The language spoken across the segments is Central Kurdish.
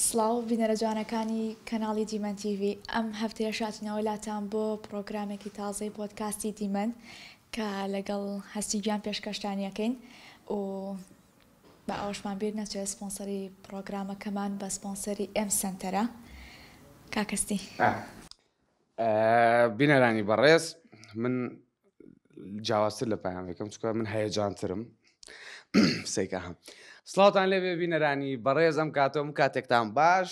سڵاو بینەرە جوانەکانی کەناڵی دیمەن تیڤی، ئەم هەفتەیەش هاتینەوە لاتان بۆ پڕۆگرامێکی تازەی پۆدکاستی دیمەن کە لەگەڵ هەستی گیان پێشکەشتانی ئەکەین و با ئەوەشمان بیر نەچێت سپۆنسەری پڕۆگرامەکەمان بە سپۆنسەری ئێم سەنتەرە کاک هەستی. بینەرانی بەڕێز من جیاوازتر لە پەیامێکم چکە من هەیەجانترم سێکە هەم سڵاوتان لێبێ بینەرانی بەڕێز ئەم کاتۆم کاتێکتان باش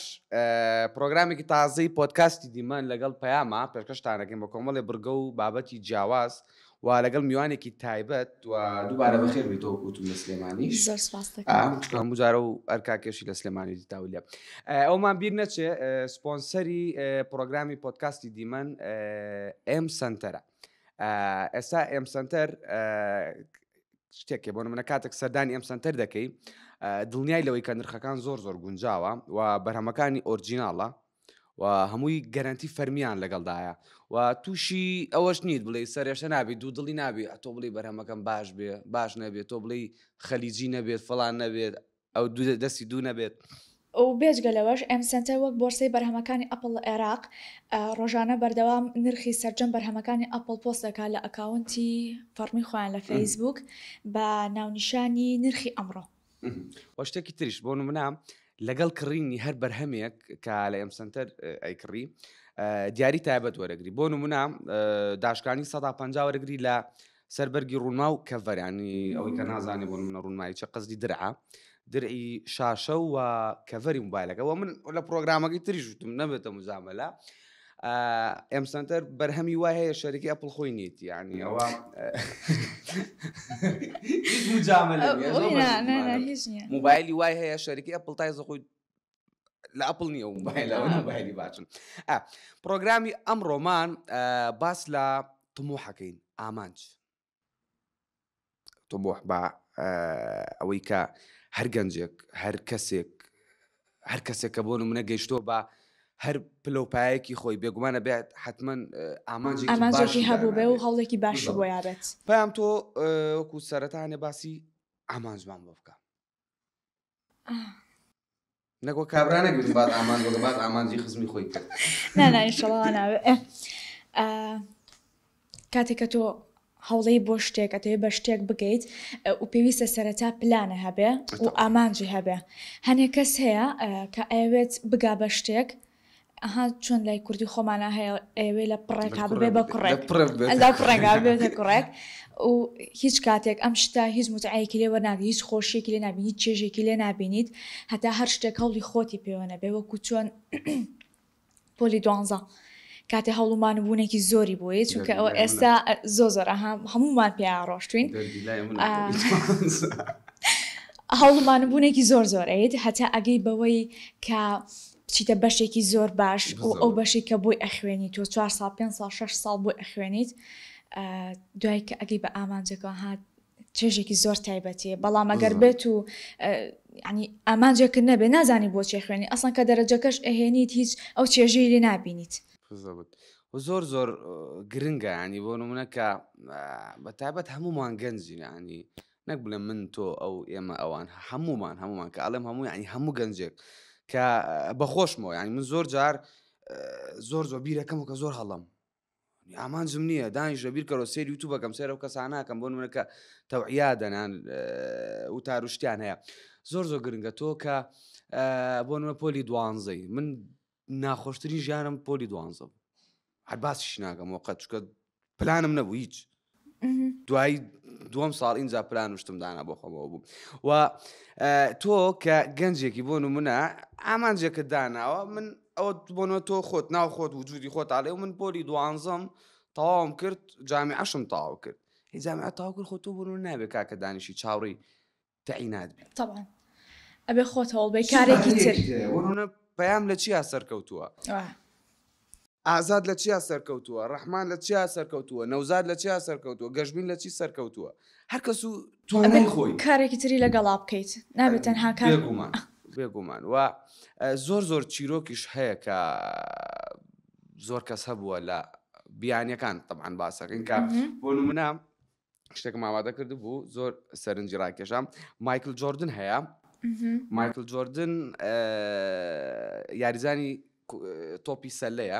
پرۆگرامێکی تازەی پۆدکاستی دیمەن لەگەڵ پەیاما پێشکەشتانەکەین بە کۆمەڵی بڕگە و بابەتی جیاواز و لەگەڵ میوانێکی تایبەت و دووبارە بەخێر بێی تۆ وەکو وتم لە سلێمانیش زۆر سپاس دەکەم. چونکە هەموو جارە و ئەرکاکێشی لە سلێمانی دیتاو لێ ئەومان بیر نەچێ سپۆنسەری پرۆگرامی پۆدکاستی دیمەن ئێم سەنتەرە ئێستا ئێم سەنتەر شتێکێ بۆ منە کاتێک سەردانی ئێم سەنتەر دەکەی دڵنیای لەوەی کە نرخەکان زۆر زۆر گونجاوە و بەرهەمەکانی ئۆرجیناڵە و هەمووی گەرەنتی فەرمیان لەگەڵدایە و تووشی ئەوەش نیت بڵێ سەرێشە نابی دوو دڵی نابی ئەتۆ بڵی بەرهەمەکەم باش بێ باش نەبێت تۆ بڵێ خەلیجی نەبێت فڵان نەبێت ئەو دوو دەستی دوو نەبێت. و بێجگە لەوەش ئێم سەنتەر وەک بۆرسەی بەرهەمەکانی ئەپڵ لە عێراق ڕۆژانە بەردەوام نرخی سەرجەم بەرهەمەکانی ئەپڵ پۆست دەکات لە ئەکاونتی فەڕمی خۆیان لە فەیسبووک بە ناونیشانی نرخی ئەمڕۆ. وە شتێکی تریش بۆ نمونە لەگەڵ کڕینی هەر بەرهەمێک کە لە ئێم سنتەر ئەیکڕی دیاری تایبەت وەرەگری بۆ نمونە داشکانی 150 وەرەگری لە سەر بەرگی ڕوونما و کەڤەرانی ئەوەی کە نازانێ بۆ منە ڕوونمایی چە قەزدی درعە درعی شاشە و کەڤەری موبایلەکە وە من لە پرۆگرامەکەی تریش وتم نەبێتە مجاملە ئێم سنتەر بەرهەمی وای هەیە شەرکی ئەپڵ خۆی نیت یعنی ئەوە هیچ مجاملە نییە، زۆر نا، نا، نا، بەجدیمانە. هیچ نییە. موبایلی وای هەیە شەرکی ئەپڵ تایزە خۆی لە ئەپڵ نییە و موبایل ئەوە موبایلی باشن ئا، پرۆگرامی ئەمڕۆمان باس لە طموحەکەین ئامانج طموح بە ئەوەی کە هەر گەنجێک هەر کەسێک هەر کەسێک کە بۆ نمونە گەیشتۆ بە هەر پلەپایەکی خۆی بێگومانە بێت حتمما ئامانجێکی ئامانجێکی هەبوو بێ و هەوڵێکی باشی بۆ یابێت پام تۆ وەکو سەرەتانێ باسی ئامانجمان بۆ بکە نەگۆ کابرا نەگوت باز ئامانج بۆ باز ئامانجی خزمی خۆی کرد نا نا ئینشەڵا وا نابێ کاتێک کە تۆ هەوڵەی بۆ شتێک ئەتەوێ بە شتێک بگەیت و پێویستە سەرەتا پلانە هەبێ و ئامانجی هەبێ هەنێک کەس هەیە کە ئەیەوێت بگا بە شتێک ئەها چۆن لای کوردی خۆمانە هەیە ئەیەوێ لە پڕێکا ببێ بە کوڕێک لە پڕێکا ببێتە کوڕێک و هیچ کاتێک ئەم شتە هیچ متعەیەکی لێ وەرناگری هیچ خۆشیەکی لێ نابینی هیچ چێژێکی لێ نابینیت هەتا هەر شتێک هەوڵی خۆتی پێوە نەبێ وەکو چۆن پۆلی دوانزە کاتێ هەوڵ و مانوبوونێکی زۆری بۆیە چونکە ئەوە ئێستا زۆ زۆر ئەها هەمومان پێیا ڕۆشتوین هەوڵ و مانوبوونێکی زۆر زۆر ئەیت هەتا ئەگەی بەوەی کە بچیتە بەشێکی زۆر باش و ئەو بەشێک کە بۆی ئەخوێنی تۆ چوار ساڵ پێ ساڵ شەش ساڵ بۆی ئەخوێنیت دوای کە ئەگەی بە ئامانجەکە هات چێژێکی زۆر تایبەتیە بەڵام ئەگەر بێت و ینی ئامانجێکت نەبێ نازانی بۆ چێ خوێنی ئەسڵەن کە دەرەجەکەش ئەهێنیت هیچ ئەو چێژەی لێ نابینیت. زۆر زۆر گرنگە ینی بۆ نمونە کە بە تایبەت هەمومان گەنجین ینی نەک بڵێم من تۆ ئەو ئێمە ئەوان هەمومان هەمومان کە ئەڵێم هەموو ینی هەموو گەنجێک کە بەخۆشمەوە ینی من زۆر جار زۆر زۆر بیرەکەم و کە زۆر هەڵم ئامانجم نییە دانیشە بیرکەەوە سێری یوتوبەکەم سێرە و کەساناکەم بۆ نمونە کە تەوعیا دەنان وتار و شتیان هەیە زۆر زۆر گرنگە تۆ کە بۆ نمە پۆلی دوانزەی من ناخۆشترین ژیانم پۆلی دوانزە بوو هەر باسیش ناکەم وەقەت چکە پلانم نەبوو هیچ دوایی دووەم ساڵ ئینجا پلان و شتم دانا بۆ خۆمەوە بوو و تۆ کە گەنجێکی بۆ نمونە ئامانجێکت داناوە من ئەوە بۆنە تۆ خۆت ناو خۆت وجودی خۆت ئاڵێ و من پۆلی دوانزەم تەواوم کرد جامیعەشم تەواو کرد هی جامیعە تەواو کرد خۆ تۆ بۆ نابێ کاکە دانیشی چاوەڕێی تەعینات بی طبعا ئەبێ خۆت هەوڵ بەی کارێکی تر بۆ پەیام لە چیا سەرکەوتووە ئازاد لە چیا سەرکەوتووە ڕەحمان لە چیا سەرکەوتووە نەوزاد لە چیا سەرکەوتووە گەشبین لە چی سەرکەوتووە هەر کەس و توانای خۆی کارێکی تری لەگەڵا بکەیت نابێت تەنها کار بێگومان بێگومان و زۆر زۆر چیرۆکیش هەیە کە زۆر کەس هەبووە لە بیانیەکان طبعا باسەکەین کە بۆ نمونە شتێکم ئامادە کرد بوو زۆر سەرنجی ڕاکێشام مایکل جۆردن هەیە. مایکل جۆردن یاریزانی تۆپی سەلەیە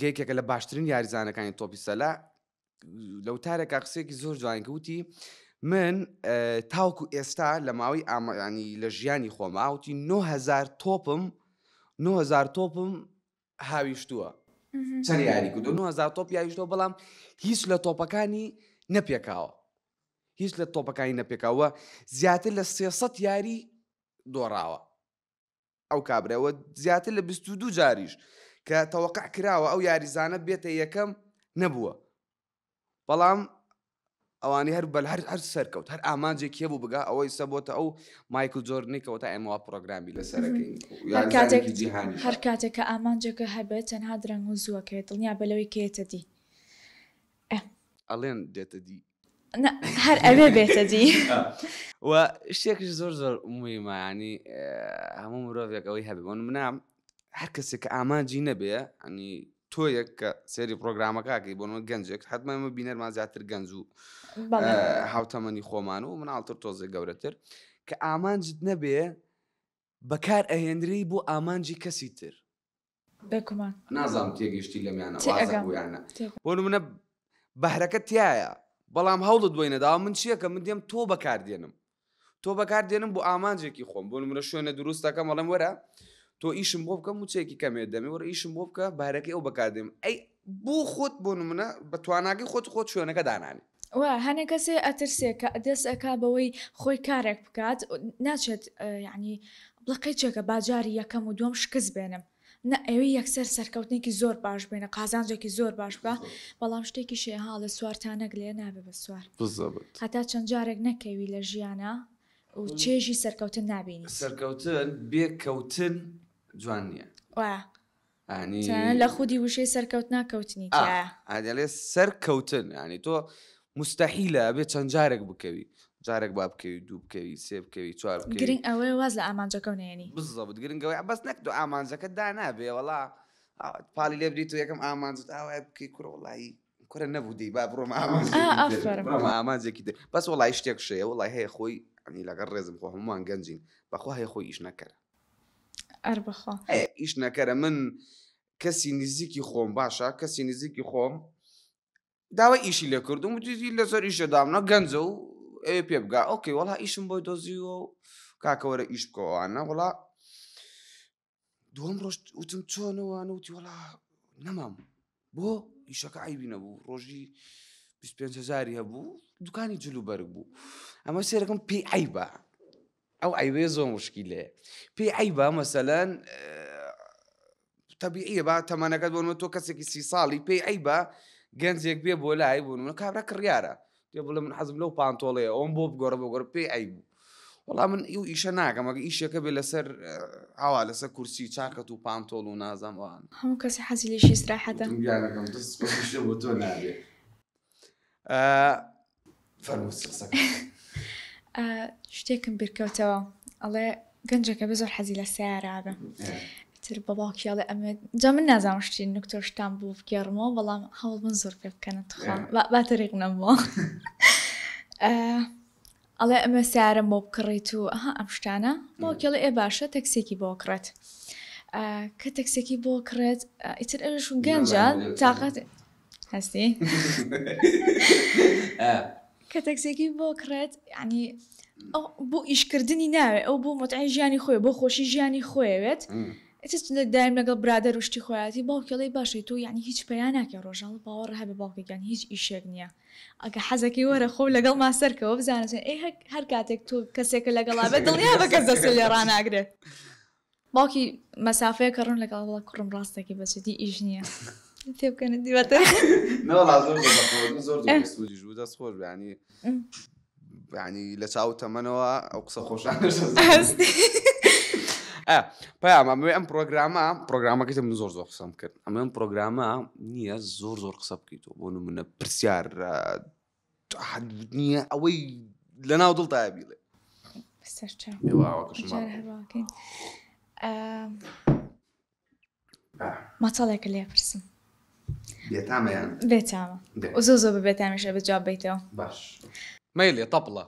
یەکێکە لە باشترین یاریزانەکانی تۆپی سەلە لە وتارێکا قسەیەکی زۆر جوانی کە وتی من تاوکو ئێستا لە ماوەی ئامانی لە ژیانی خۆما وتی 9000 تۆپم 9000 تۆپم هاویشتووە چەند یاری کردو 9000 تۆپ یاویشتەوە بەڵام هیچ لە تۆپەکانی نەپێکاوە هیچ لە تۆپەکانی نەپێکاوە زیاتر لە 300 یاری دۆڕاوە ئەو کابرا وە زیاتر لە 22 جاریش کە تەوەقع کراوە ئەو یاریزانە بێتە یەکەم نەبووە بەڵام ئەوانی هەر بەل هەر هەر سەرکەوت هەر ئامانجێک هەبوو بگا ئەوەی سە بۆتە ئەو مایکل جۆرنی کەوتە ئێمە وا پرۆگرامی لەسەرەکەین هەر کاتێک جیهانی هەر کاتێک کە ئامانجەکە هەبێت تەنها درەنگ و زووەکەێت دڵنیا بە لەوەی کێتە دی ئەڵێن دێتە دی نا هەر ئەوێ بێتە دی. و شتێکش زۆر زۆر مویمە ینی هەموو مرۆڤێک ئەوەی هەبێ بۆ منە هەر کەسێک کە ئامانجی نەبێ ئەنی تۆیەک کە سێری پرۆگرامەکەکەی بۆ نمونە گەنجێک حتمما ئێمە بینەرمان زیاتر گەنج و هاوتەمەنی خۆمان و مناڵتر تۆزێک گەورەتر کە ئامانجت نەبێ بەکار ئەهێنری بۆ ئامانجی کەسی تر بێگومان. نازانم تێگەیشتی لەمیانە وازح بوو یان نا بۆ نمونە بەهرەکە تایە بەڵام هەوڵت بۆی نەداوە من چیەکە من دێم تۆ بەکاردێنم تۆ بەکاردێنم بۆ ئامانجێکی خۆم بۆ نمونە شوێنە دروست دەکەم ئەڵێم وەرە تۆ ئیشم بۆ بکە موچەیەکی کەمێ دەمێ وەرە ئیشم بۆ بکە بارەکەی ئەو بەکاردێم ئەی بۆ خۆت بۆ نمونە بە تواناگەی خۆت خۆت شوێنەکە دانانی و هەنێ کەسێ ئەترسێ کە دەست ئەکا بەوەی خۆی کارێک بکات ناچێت یعنی بڵێ قەیچێکە با جاری یەکەم و دووەم شکست بێنم نا ئەوێ یەکسەر سەرکەوتنێکی زۆر باش بێنە قازانجێکی زۆر باش بکە بەڵام شتێکی شێ ها لە سوار تا نەگلێ نابێ بە سوار بالضبط هەتا چەند جارێک نەکەوی لە ژیانا و چێژی سەرکەوتن نابینیت. سەرکەوتن بێ کەوتن جوان نییە. وایە. ینی تەنانەت لە خودی وشەی سەرکەوتنا کەوتنی تیایە. ئا دەڵێ سەرکەوتن ینی تۆ مستحیلە ئەبێ چەند جارێک بکەوی جارێک با بکەوی دوو بکەوی سێ بکەوی چوار بکەوی گرنگ ئەوەیە واز لە ئامانجەکەو نەیەنی. بزەبت گرنگ ئەوەیە بەس نەک تۆ ئامانجەکەت دانابێ وەڵا پاڵی لێ بریت و یەکەم ئامانجت ئاوایە بکەی کوڕە وەڵایی کوڕە نەبوو دەی با بڕۆمە ئامانجێکی ئا تر ئافەرم. بڕۆمە ئامانجێکی تر بەس وەڵایی شتێک شەیە وەڵای هەیە خۆی ینی لەگەڵ ڕێزم خۆ هەموومان گەنجین بەخوا هەیە خۆی ئیش نەکەرە. ئەر بەخوا. هەیە ئیش نەکەرە من کەسی نزیکی خۆم باشە کەسی نزیکی خۆم داوای ئیشی لێ کردم وتیزی لەسەر ئیشە دامنا گەنجە و ئەوێ پێ بگا ئۆکەی وەڵا ئیشم بۆی دۆزیوە و کاکە وەرە ئیش بکەوانە وەڵا دووەم ڕۆژ وتم چۆنەوانە وتی وەڵا نەمام بۆ ئیشەکە عیبی نەبوو ڕۆژی 25 هزاری هەبوو دوکانی جل و بەرگ بوو ئەمە سێرەکەم پێی عیبە ئەو عەیبەیە زۆر موشکیلەیە پێی عەیبە مەسەلەن تەبیعیە با تەمەنەکەت بۆ نمونە تۆ کەسێکی سی ساڵی پێی عەیبە گەنجێک بێ بۆ لای بۆ نمونە کابرا کڕیارە پێ بڵێ من حەزم لەو پانتۆڵەیە ئەوم بۆ بگۆڕە بۆ گۆڕە پێی عەیب بوو وەڵا من ئیو ئیشە ناکەم ئەگە ئیشەکە بێ لەسەر ئاوا لەسەر کورسی چاکەت و پانتۆڵ و نازام ئەوان هەموو کەسی حەزی لە ئیشی ئیسراحەتە وتم گیانەکەم دەست خۆش بۆ تۆ نابێ شتێکم بیرکەوتەوە ئەڵێ گەنجەکە بە زۆر حەزی لە سیارە بێ تر بە باوکی ئەڵێ ئەمێ جا من نازانم شتی نکتۆ شتان بوو بگێڕمەوە بەڵام هەوڵ من زۆر پێ بکەنە تخوا با تەریق نەمەوە ئەڵێ ئەمە سیارەم بۆ بکڕیت و ئەها ئەم شتانە باوکی ئەڵێ ئێ باشە تەکسێکی بۆ کڕێت کە تەکسێکی بۆ کڕێت ئیتر ئەوش گەنجە تاقەت هەستی کە تەکسێکی بۆ کڕێت ینی بۆ ئیشکردنی ناوێ ئەو بۆ متعی ژیانی خۆی بۆ خۆشی ژیانی خۆیەوێت دایم لەگەڵ برادەر و شتی خۆیاتی باوکێڵی باشی تۆ یعنی هیچ پیا ناکە ڕۆژاڵ باوەڕ هەبێ باوکێکیان هیچ ئیشێک نییە ئەگە حەزەکەی وەرە خۆ لەگەڵ ما سەرکەوە بزانە چۆن ئەی هەر کاتێک تۆ کەسێکە لەگەڵا بێت دڵنیا بە کەس دەستت لێ ڕاناگرێت باوکی مەسافەیەکە ڕوون لەگەڵ وڵا کوڕم ڕاستەکەی بە جدی ئیش نییە تێ بکەنە دیوەتە نەوەڵا زۆر زۆر بەخۆ زۆر زۆر سوودیش بوو دەست خۆش بێ ینی ینی لە چاو تەمەنەوە ئەو قسە خۆشانەش پەیام ئەمەوێ ئەم پرۆگرامە پرۆگرامەکەی من زۆر زۆر قسەم کرد ئەمە ئەم پرۆگرامە نییە زۆر زۆر قسە بکەیتەوە بۆ نمونە پرسیار نییە ئەوەی لە ناو دڵتایە بیڵێ سەرچاو مەتەڵێکە لێ پرسم بێتامەیان بێتامە زۆ زۆر بە بێتامیشە بە جواب بیتەوە باش مەیلێ تەپڵە.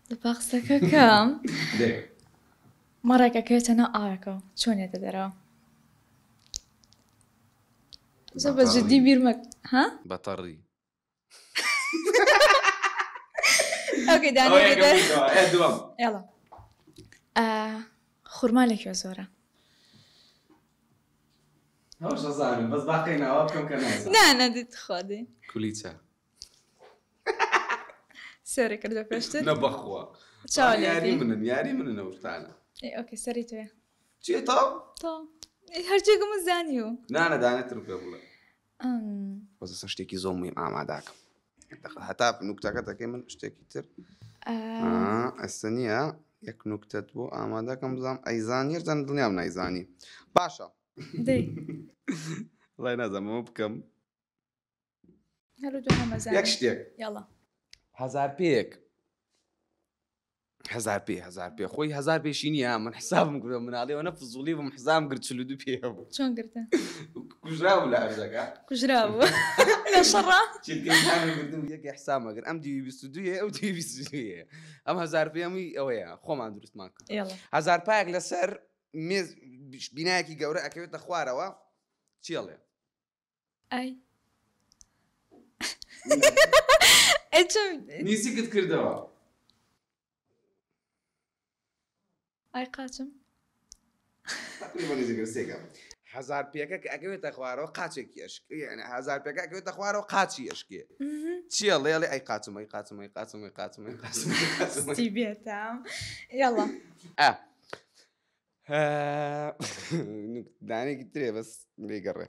دەپا قسەکەکەم مەڕێک ئەکەوێتە ناو ئاوێکەوە چۆن یەتە دەرەوە؟ زۆر بە جدی بیرمە ها؟ بەتەڕی ئۆکەی دانێ دووەم ئێڵە خورما لەکوێ زۆرە؟ هەوش ئەزانم بەس باقی ناوە بکەم کە نازانم نا نا دیت خوا دی کولیچە سەری کردو پێشتر نە بەخوا چاوە یاری منن یاری منن ئەو شتانە ئۆکەی سەری تۆیە چیە تاو تاو هەرچێکم زانی و نانە دانێترم پێ بڵێ بەس ئێستا شتێکی زۆر مهم ئاماداکەم هەتا نوکتەکە دەکەی من شتێکی تر ئێستا نییە یەک نوکتەت بۆ ئامادەکەم بزانام ئەیزانی هەرچەند دڵنیام نایزانی باشە وڵای نازانم ئەوە بکەم یەک شتێک هزار پێیەک هزار پێ هزار پێ خۆی هزار پێشی نییە من حسابم کردو مناڵیەوە نە فزوڵی بووم حسام گرت 42 پێ هەبوو چۆن گرتە کوژرا بوو لە ئەرزەکە کوژرا بوو لە شەڕا گرتم یەک حسامە کرد ئەم دیوی 22 ئەو دیوی 22 ئەم هزار پێمی ئەوەیە خۆمان دروستمان کرد هزار پایەک لەسەر مێز بینایەکی گەورە ئەکەوێتە خوارەوە چیڵێ ئای نیزیکت کردەوە ئای قاچم هزار پێکە کە ئەکەوێتە خوارەوە قاچێکی ئەشک یعنی هزار پێکە ئەکەوێتە خوارەوە قاچی ئەشکێ چییە ڵێڵێ ئەی قاچم ئەی قاچم ئەی قاچم ئەی قاچم ئەی قاچم قاچم بێتام یاڵا دانێکی ترێ بەس لێ گەڕێ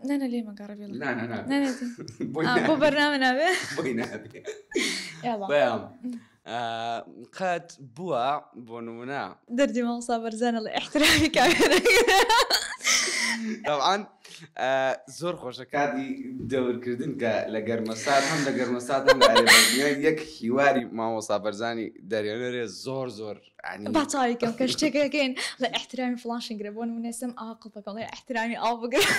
نەنە لێ مەگەڕێ بۆ بەرنامە نابێ بەیام قەت بووە بۆ نمونە دەردی مامۆستا بەرزانە لە احترامی کامێرە طبعا زۆر خۆشە کاتی دەورکردن کە لە گەرمەسات هەم لە گەرمەسات هەم لە ئەرێبەزنیە یەک هیواری مامۆستا بەرزانی دەرێنەرێ زۆر زۆر با چاوی کەم کە شتێکەکەین لە احترامی فڵان شنگرە بۆ نمونە سم ئاوا قڵپەکەم ڵێ احترامی ئاو بگرە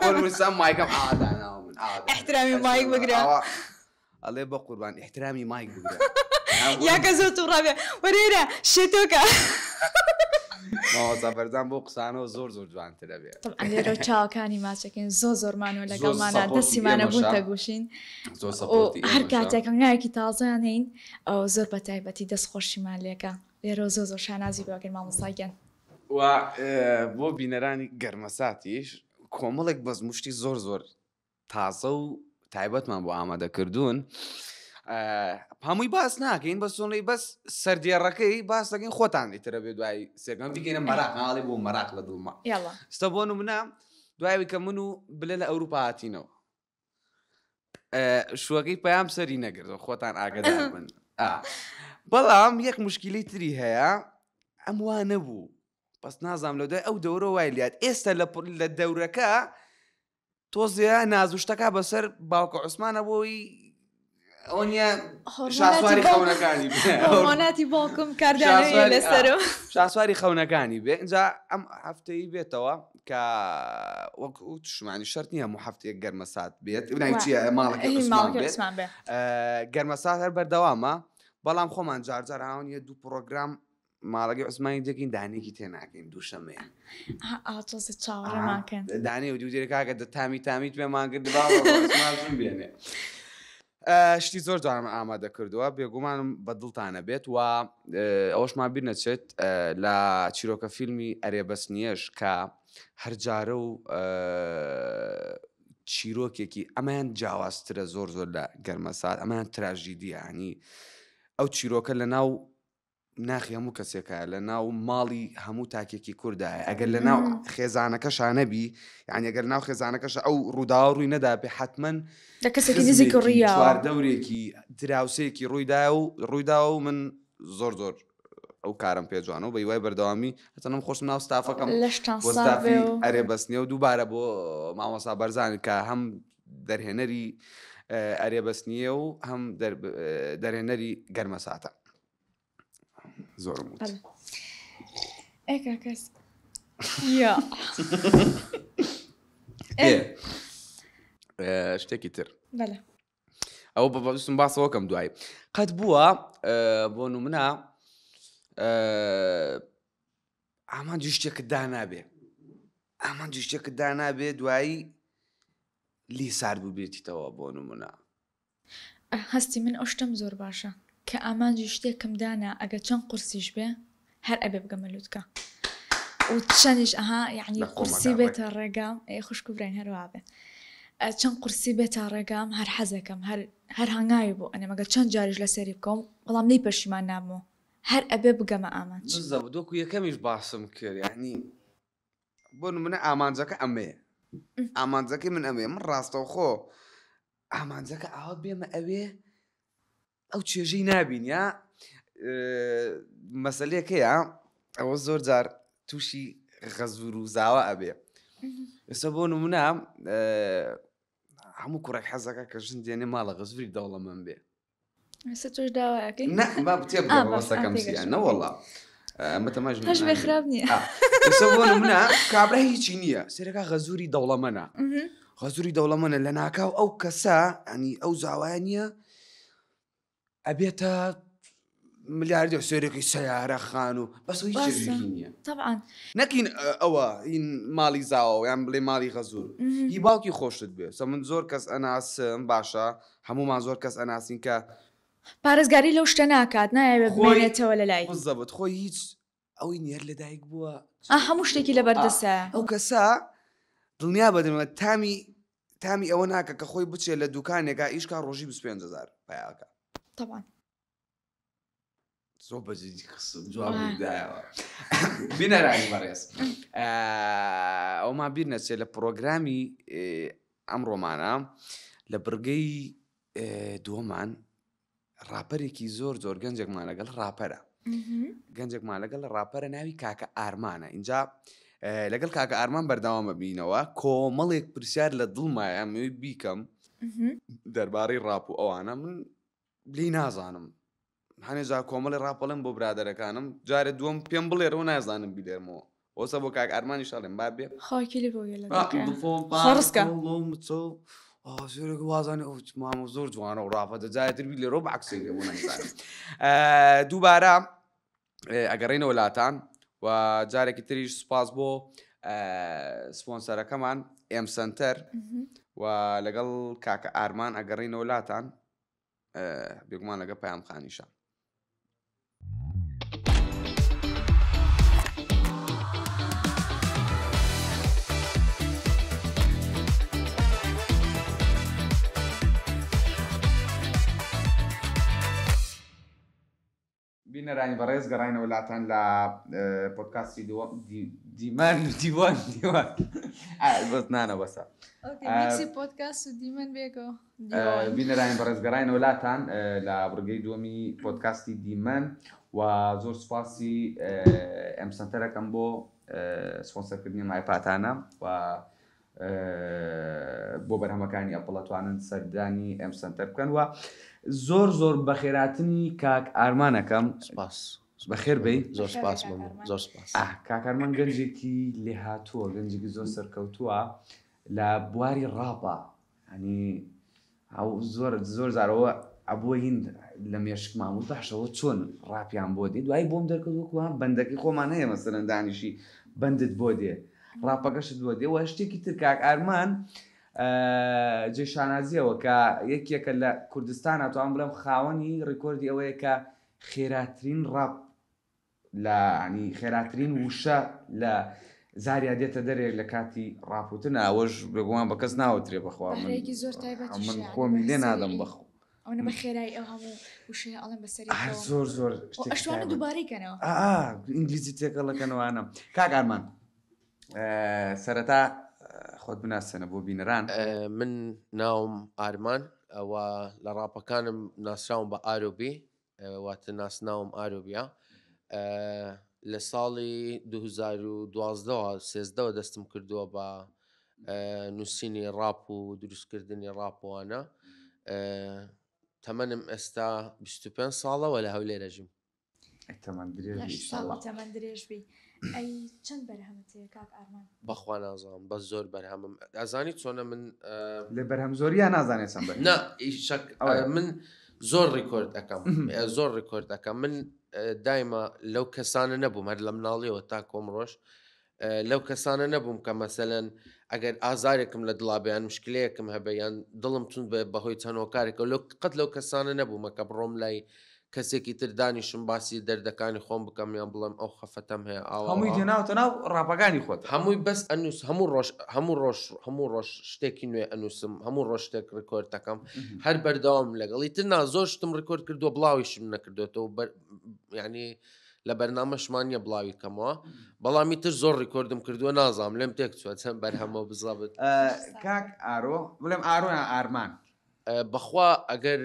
بۆ نمونە سم مایکم ئاوا داناوە من ئاوا داناوە. احترامی مایک بگرە. ئاوا ئەڵێ بە قوربان احترامی مایک بگرە. یا کە زۆر تووڕە بێ وەرێرە شێتۆکە. مامۆستا بەرزان بۆ قسانەوە زۆر زۆر جوانترە بێ. طبعا لێرە چاوەکانی ماچەکەین زۆر زۆرمان و لەگەڵمانە سەپۆرتی دەستیمانە ئێمەشە. بوونتە گوشین زۆر و سەپۆرتی هەر ئێمەشە. کاتێک هەنگاوێکی تازەیان هەین ئەوە زۆر بە تایبەتی دەست خۆشیمان لێکە لێرەوە زۆر زۆر شانازی پێوەکەین مامۆستا گیان. و بۆ بینەرانی گەرمەساتیش کۆمەڵێک بەزموشتی زۆر زۆر تازە و تایبەتمان بۆ ئامادە کردوون هەمووی باس ناکەین بە سۆنەی بەس سەردێڕەکەی باس دەکەین خۆتان ئیترە بێ دوای سێگەم بیگەینە مەراق ئاڵێ بۆ مەراق لە دڵما ستە بۆ نمونە دوایوی کە من و بلێ لە ئەوروپا هاتینەوە شوەکەی پەیام سەری نەگرتەوە خۆتان ئاگدار بن بەڵام یەک مشکلی تری هەیە ئەم وا نەبوو بەس نازانم لە دوای ئەو دەورە وای لات ئێستا لە دەورەکە تۆزێ نازوشتەکە بەسەر باوکە عوسمانە بۆی ئەوە نیە شاسواری خەونەکانی هۆرمۆناتی باوکم کاردانەوەی لەسەرم شاسواری خەونەکانی بێ اینجا ئەم هەفتەی بێتەوە کە وەک شمانی شەرت نییە هەموو هەفتەیەک گەرمەسات بێت چیە ماڵەکەی عوسمان بێت گەرمەسات هەر بەردەوامە بەڵام خۆمان جارجار هاونیە دوو پرۆگرام ماڵەکەی عوسمانی دەکەین دانێکی تێ ناکەین دووشەمەیە تۆزە چاوەڕێمانکەن دانێ و دوو دێرە کاکە دە تامی تامیت پێمان کرد با عوسمان بێنێ شتی زۆر جوانم ئامادە کردووە بێگومانم بە دڵتانە بێت و ئەوەشمان بیر نەچێت لە چیرۆکە فیلمی ئەرێ بەس نییەش کە هەرجارە و چیرۆکێکی ئەمەیان جیاوازترە زۆر زۆر لە گەرمەسات ئەمەیان تراژیدیانی ئەو چیرۆکە لە ناو ناخی هەموو کەسێکە لە ناو ماڵی هەموو تاکێکی کوردایە ئەگەر لە ناو خێزانەکەشا نەبی یعنی ئەگەر ناو خێزانەکەش ئەو ڕووداوە ڕووی نەدا پێ حتمما لە کەسێکی نزیک ڕوویاوە چواردەورێکی دراوسێکی ڕوویدا و ڕوویدا و من زۆر زۆر ئەو کارم پێ جوانە و بە هیوای بەردەوامی هەتەنم خۆشم ناو ستافەکەم لەشتان بۆ ساغ ستافی بێ و ئەرێ بەس نییە و دووبارە بۆ مامۆستا بەرزان کە هەم دەرهێنەری ئەرێ بەس نییە و هەم دەرهێنەری گەرمەساتە زۆرم وت. ئێ کاکەس یا شتێکی تر بەلە. ئەوە بە بەستم باسەوە کەم دوایی قەت بووە بۆ نمونە ئامانجی شتێکت دانابێ ئامانجی شتێکت دانابێ دوایی لی سارد بووبێتیتەوە بۆ نمونە. هەستی من ئەو شتەم زۆر باشە کە ئامانجی شتێکم دانا ئەگەر چەند قورسیش بێ هەر ئەبێ بگەمە لوتکە و چەندیش ئەها یعنی قورسی بێتە ڕێگام ئێ خوشک و براین هەروە بێ چەند قورسی بێتە ڕێگام هەر حەزەکەم هەر هەر هەنگاوی بۆ ئەنێم ئەگەر چەند جاریش لەسەری بکەوم بەڵام لێی پەشیمان نابمەوە هەر ئەبێ بگەمە ئامانج. بالضبط وەکو یەکەمیش باسم کرد یعنی بۆ نمونە ئامانجەکە ئەمەیە ئامانجەکەی من ئەمەیە من ڕاستەوخۆ ئامانجەکە ئاوا بێمە ئەوێ ئەو چێژەی نابین یا مەسلەکەیە ئەوە زۆر جار تووشی غەزور و زاوە ئەبێ ئێستا بۆ نمونە هەموو کوڕێک حەزەکە کە ژن دێنێ ماڵە غەزوری دەوڵەمەند بێ ئێستا تۆش داواکەی نا با تێ بگە مەبەستەکەم چییە نەوەڵا ئەمە تەماش هەش بێ خراپ نییە ئێستا بۆ نمونە کابرا هیچی نییە سەرەکە غەزوری دەوڵەمەنە غەزوری دەوڵەمەنە لە ناکاو ئەو کەسە ئەنی ئەو زاوایە نییە ئەبێتە ملیاردی سێرێکی سیارە خان و بەس هیچ چێژێکی نییە طبعا نەکین ئەوە هین ماڵی زاوە یان بڵێ ماڵی غەزور هی باوکی خۆشت بێ سە من زۆر کەس ئەناسم باشە هەموومان زۆر کەس ئەناسین کە پارێزگاری لەو شتە ناکات نایەوێت خۆی بمێنێتەوە لە لای. بزەبت خۆی هیچ ئەوەی نیە هەر لەدایک بووە ئا هەموو شتێکی لەبەر دەستە. ئەو کەسە دڵنیا بە دەمە تامی تامی ئەوە ناکە کە خۆی بچێت لە دوکانێکا ئیشکا ڕۆژی 25 هزار پیاکە. طبعا. زۆر بەجدی خسم جوابم دایەوە بینەرانی بەڕێز ئەومان بیر نەچێت لە پرۆگرامی ئەمڕۆمانە لە بڕگەی دووەمان ڕاپەرێکی زۆر زۆر گەنجێکمان لەگەڵ ڕاپەرە گەنجێکمان لەگەڵ ڕاپەرە ناوی کاکە ئارمانە اینجا لەگەڵ کاکە ئارمان بەردەوامە بینەوە کۆمەڵێک پرسیار لە دڵمایە مەوی بیکەم دەربارەی ڕاپ و ئەوانە من لی نازانم هەنێ جار کۆمەڵی ڕاپەڵێم بۆ برادەرەکانم جارێ دووەم پێم بڵێرەوە نازانم بیلێرمەوە ئۆسە بۆ کاک ئارمانیش ئەڵێم با بێ خاکی لێ بۆ گەلە خۆڕسکە وازانێ ئەو مامە زۆر جوانە و ڕاپە دەجارێتر بیلێرەوە بە عەکسێک لێ بۆ نازانم دووبارە ئەگەڕێینەوە لاتان و جارێکی تریش سوپاس بۆ سپۆنسەرەکەمان ئێم سنتەر و لەگەڵ کاکە ئارمان ئەگەڕینەوە لاتان بێگومان لەگە پەیام خانیشە. بینەرانی بەڕێز گەڕاینەوە لاتان لە پۆدکاستی دیمەن دیوان دیوان بەس نانە بەسە میکسی پۆدکاست و دیمەن بێکەوە بینەرانی بەڕێز گەڕاینەوە لاتان لە بڕگەی دووەمی پۆدکاستی دیمەن و زۆر سوپاسی ئەم سنتەرەکەم بۆ سپۆنسەرکردنی مایپاتانە و بۆ بەرهەمەکانی ئەپڵ ئەتوانن سەردانی ئێم سەنتەر بکەن و زۆر زۆر بەخێراتنی کاک ئارمانەکەم سپاس بەخێر بێی زۆر سپاس زۆر سپاس کاک ئارمان گەنجێکی لێهاتووە گەنجێکی زۆر سەرکەوتووە لە بواری ڕاپا ینی ئەو زۆر زۆر جار ئەوە ئەبووە هین لە مێشکمان بوو باشە ئەوە چۆن ڕاپیان بۆ دێ دوایی بۆم دەرکەوت وەکو ها بەندەکەی خۆمان هەیە مەسەلەن دانیشی بەندت بۆ دێ ڕاپەکەشت بۆ دێ وە شتێکی تر کاک ئارمان جێ شانازیەوە کە یەکێکە لە کوردستان ئەتوانم بڵێم خاوەنی ڕیکۆردی ئەوەیە کە خێراترین ڕاپ لە ینی خێراترین وشە لە زاریا دێتە دەرێ لە کاتی ڕاپوتن ئەوەش بێگومان بە کەس ناوترێ بەخوا بەهرەیەکی زۆر تایبەتیشە من یانی خۆمی بە لێ نادەم سەریعی بەخوا ئەوەنە بە خێرایی ئەو هەموو وشەیە ئەڵێن بە سەری هەر خۆم زۆر زۆر و شتێکی ئەشتوانن تایبەت دووبارەی کەنەوە ئا ئینگلیزی تێکەڵەکەنەوانە کاک ئارمان سەرەتا خۆت بناسێنە بۆ بینەران. من ناوم ئارمان و لە ڕاپەکانم ناسراوم بە ئارۆبی واتە ناسناوم ئارۆبیە لە ساڵی 2012ەوە سێزدەوە دەستم کردووە بە نووسینی ڕاپ و دروستکردنی ڕاپوانە تەمەنم ئێستا 25 ساڵەوە لە هەولێرەژیم تەمەن درێژ تەمەن درێژ بی. ئەی چەند بەرهەمت هەیە کاک ئارمان؟ بەخوا نازانم بەس زۆر بەرهەمم ئەزانی چۆنە من لە بەرهەم زۆریان نازانێت چەند بەرهەم نا ئیشەک من زۆر ڕیکۆرد ئەەکەم زۆر ڕیکۆرد ئەەکەم من دایمە لەو کەسانە نەبووم هەر لە مناڵیەوە تا کۆم ڕۆژ لەو کەسانە نەبووم کە مەسەلەن ئەگەر ئازارێکم لە دڵا بێ یان مشکلەیەکم هەبێ یان دڵم توند بێ بەهۆی چەند هۆکارێکەوە لەو قەت لەو کەسانە نەبوومە کە بڕۆم لای کەسێکی تر دانیشم باسی دەردەکانی خۆم بکەم یان بڵێم ئەو خەفەتەم هەیە ئاوا هەمووی ئاوا. هێناوتە ناو ڕاپەکانی خۆت. هەمووی بەس ئەنووس هەموو ڕۆژ هەموو ڕۆژ هەموو ڕۆژ شتێکی نوێ ئەنووسم هەموو ڕۆژ شتێک ڕیکۆرد دەکەم هەر بەردەوامم لەگەڵی تر نا زۆر شتم ڕیکۆرد کردووە بڵاویشم نەکردوێتەوە بەر یعنی لە بەرنامەشمان نیە بڵاوی کەمەوە بەڵام ئیتر زۆر ڕیکۆردم کردووە نازانم لێم تێک چووە چەند بەرهەمە بزەبت. کاک ئارۆ بڵێم ئارۆ یان ئارمان؟ بەخوا ئەگەر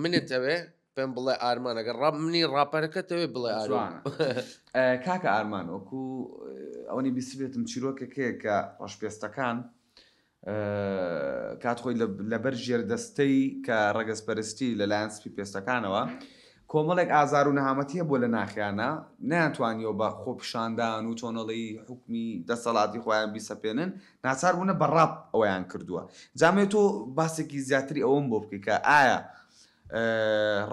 منت ئەوێ پێم بڵێ ئارمان ئەگەر ڕاپ منی ڕاپەرەکەت ئەوێ بڵێ ئارۆ. جوانە کاکە ئارمان وەکو ئەوەنی بیستبێتم چیرۆکێک هەیە کە ڕەشپێستەکان کات خۆی لەبەر ژێردەستەی کە ڕەگەزپەرستی لەلایەن سپی پێستەکانەوە کۆمەڵێک ئازار و نەهامەتی هەبووە لە ناخیانا نەیانتوانیوە بە خۆپیشاندان و چۆنەڵی حوکمی دەسەڵاتی خۆیان بیسەپێنن ناچار بوونە بە ڕاپ ئەوەیان کردووە جا ئەمەوێ تۆ باسێکی زیاتری ئەوەم بۆ بکەی کە ئایا